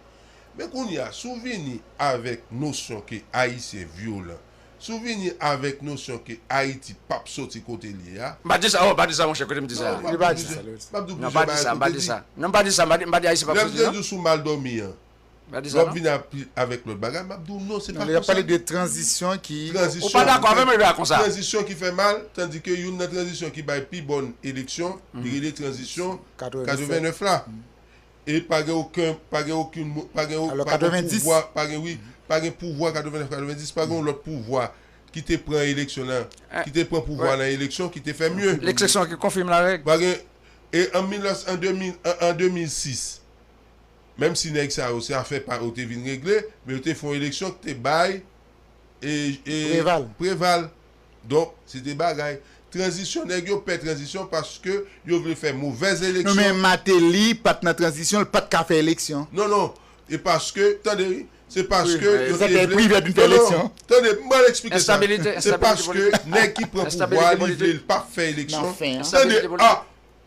Men kounye a, si w vini avèk nosyon ke Ayisyen vyolan, si w vini avèk nosyon ke Ayiti p ap soti kote l ye a. M pa di sa, oh, m pa di sa, monchè, kote m di sa? Non, m pa di sa, m pa di sa. Non, m pa di sa, m pa di, m pa di Ayisyen p ap soti, non. Lè m te di w sou mal dòmi an, Lè w ap vin avèk lòt bagay, m ap di w non, se pa konsa. Li ap pale de tranzisyon ki. Ou pa dakò avè m, li pa konsa. Tranzisyon ki fè mal, tandike youn nan tranzisyon ki bay pi bòn eleksyon, li rele tranzisyon katrevennèf la. E pa gen okenn, pa gen okenn, pa gen, pa gen pouvwa, pa gen, wi, pa gen pouvwa katrevennèf, katrevendis, pa gen yon lòt pouvwa ki te pran eleksyon lan, ki te pran pouvwa nan eleksyon, ki te fè mye. L'exception qui confirme la règle. Pa gen, e an mil nèf, an de mil, an, an de mil sis, Menm si nèg sa yo, se afè pa yo te vin regle, men yo te fè yon eleksyon ki te bay, e, e, Preval. Preval. Donk, se te bagay. Tranzisyon, nèg yo pè tranzisyon paske yo vle fè movèz eleksyon. Non, men Martelly pa t nan tranzisyon, l pa t ka fè eleksyon. Non, non. E paske, tande, wi, se paske yo te vle. Tande, m pral eksplike sa. Se paske nèg ki pran pouvwa, li vle, li p ap fè eleksyon. Tande, a,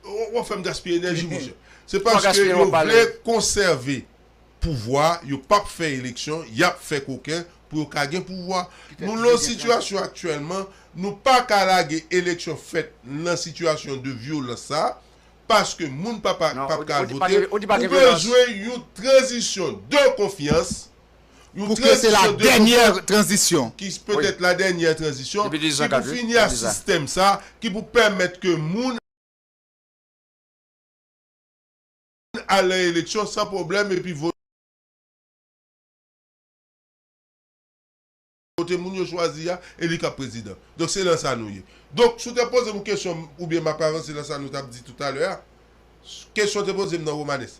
W, w ap fè m gaspiye enèji, monchè. Se paske yo vle konsève pouvwa, yo p ap fè eleksyon, y ap fè koken pou yo ka gen pouvwa. Nou nan yon sitiyasyon aktyèlman, nou pa ka lage eleksyon fèt nan sitiyasyon de vyolans sa, paske moun pa, pa, p ap ka al vote. Ou bezwen yon tranzisyon de konfyans, yon tranzisyon de konfyans ki petèt la dènyè tranzisyon, ki pou fini a sistèm sa, ki pou pèmèt ke moun al nan eleksyon san pwoblèm epi vote moun yo chwazi a e li k ap prezidan. Donk, se nan sa nou ye. Donk, si w te poze m yon kesyon oubyen m ap avanse nan sa nou t ap di toutalè a, kesyon w te poze m nan Romanes.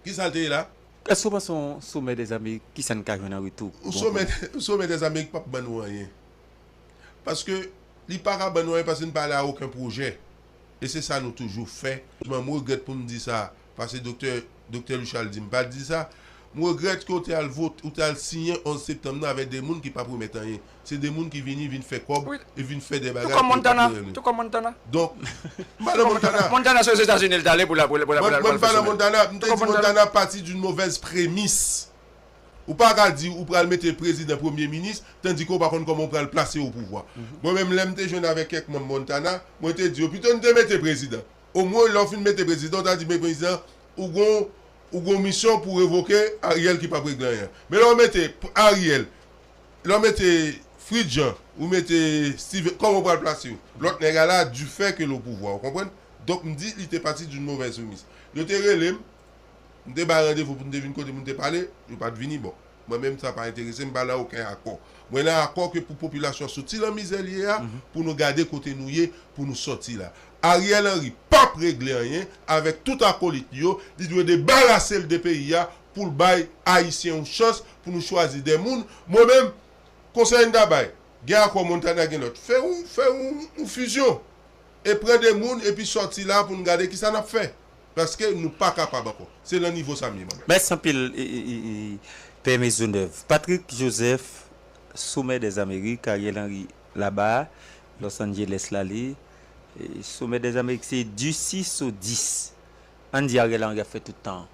Kisa l te ye la? Èske w panse yon somè dèzamerik, kisa n ka jwenn an retou? Yon somè, yon somè dèzamerik p ap ban nou anyen. Paske li pa ka ban nou anyen paske n pa ale a okenn pwojè. E se sa nou toujou fè. Mwen, m regrèt pou m di sa, paske doktè, doktè Luchal di m pa di sa. M regrèt ke w te al vote, ou te al siyen onz septanm nan avèk de moun ki p ap remèt anyen. Se de moun ki vini, vin fè kòb, e vin fè de bagay. Tou kòm Montana, tou kòm Montana. Donk, m pa nan Montana. Montana se Ozetazini l t ale pou la, pou la, pou la, pou la. Mwen, mwen pa nan Montana, m te di Montana parti d'une mauvaise prémisse. Ou pa ka di ou pral mete prezidan premye minis, tandike ou pa konn kòman ou pral plase o pouvwa. Mwen menm, lè m te jwenn avèk kèk manm Montana, mwen te di yo, pito n te mete prezidan. Omwen, lè w fin mete prezidan, w ta di, men prezidan, ou gon, ou gon misyon pou revoke Ariel ki p ap regle anyen. Men lè w mete p-, Ariel, lè w mete Fritz Jean, ou mete Steven, kòman w pral plase yo? Lòt nèg la la, du fait que l o pouvwa, ou konprann? Donk, m di, li te parti d'une mauvaise prémisse. Yo te rele m, M te bay randevou pou n te vin kote pou n te pale, yo pa t vini. Bon, mwen menm, sa pa enterese m, m pa nan okenn akò. Mwen nan akò ke pou popilasyon an soti nan mizè l ye a, pou nou gade kote nou ye, pou nou sòti la. Ariel Henry p ap regle anyen avèk tout akolit li yo, li dwe debarase l de peyi a pou l bay Ayisyen yon chans pou nou chwazi de moun. Mwen menm, konsèy m ta bay, gen akò Montana, gen lòt. Fè yon, fè yon, yon fizyon. E pran de moun epi sòti la pou n gade kisa n ap fè. Paske nou pa kapab ankò. Se nan nivo sa m ye, mwen menm. Mèsi anpil, e, e, e, e, Pè Maisonneuve. Patrick Joseph, Sommet des Amériques, Ariel Henry laba, Los Angeles l ale. E, Sommet des Amériques, se du six au dix. Ann di Ariel Henry ap fè tout tan an.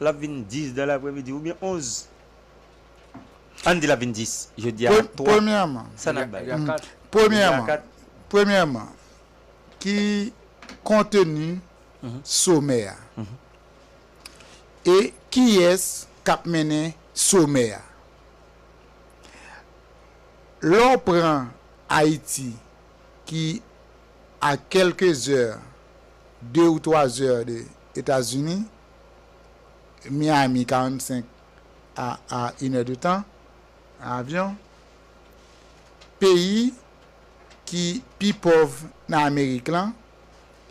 L ap vin dis dan lapremidi oubyen onz. Ann di l ap vin dis. Jodi a twa. Premyèman, sa n ap bay? Premyèman, premyèman, ki konteni somè a? E kiyès k ap mennen somè a? Lè w pran Ayiti, ki a quelques heures, deux ou trois heures de Etazini, Miami, quarante-cinq à, à une heure de temps, an avyon. Peyi ki pi pòv nan Amerik lan,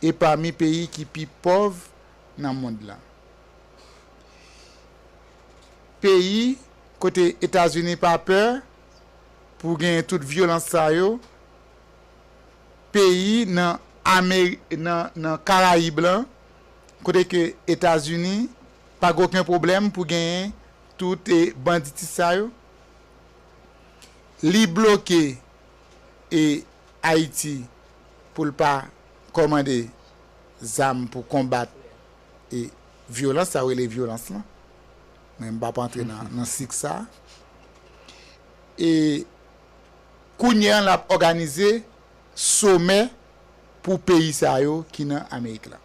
e pami peyi ki pi pòv nan mond lan. Peyi kote Etazini pa pè pou genyen tout vyolans sa yo, peyi nan Ameri-, nan, nan Karayib lan, kote ke Etazini pa gen okenn pwoblèm pou genyen tout, e, banditis sa yo. Li bloke, e, Ayiti pou l pa kòmande zam pou konbat, e, vyolans, sa yo rele vyolans lan. Men m p ap antre nan, nan sik sa. E kounye a, l ap òganize somè pou peyi sa yo ki nan Amerik la.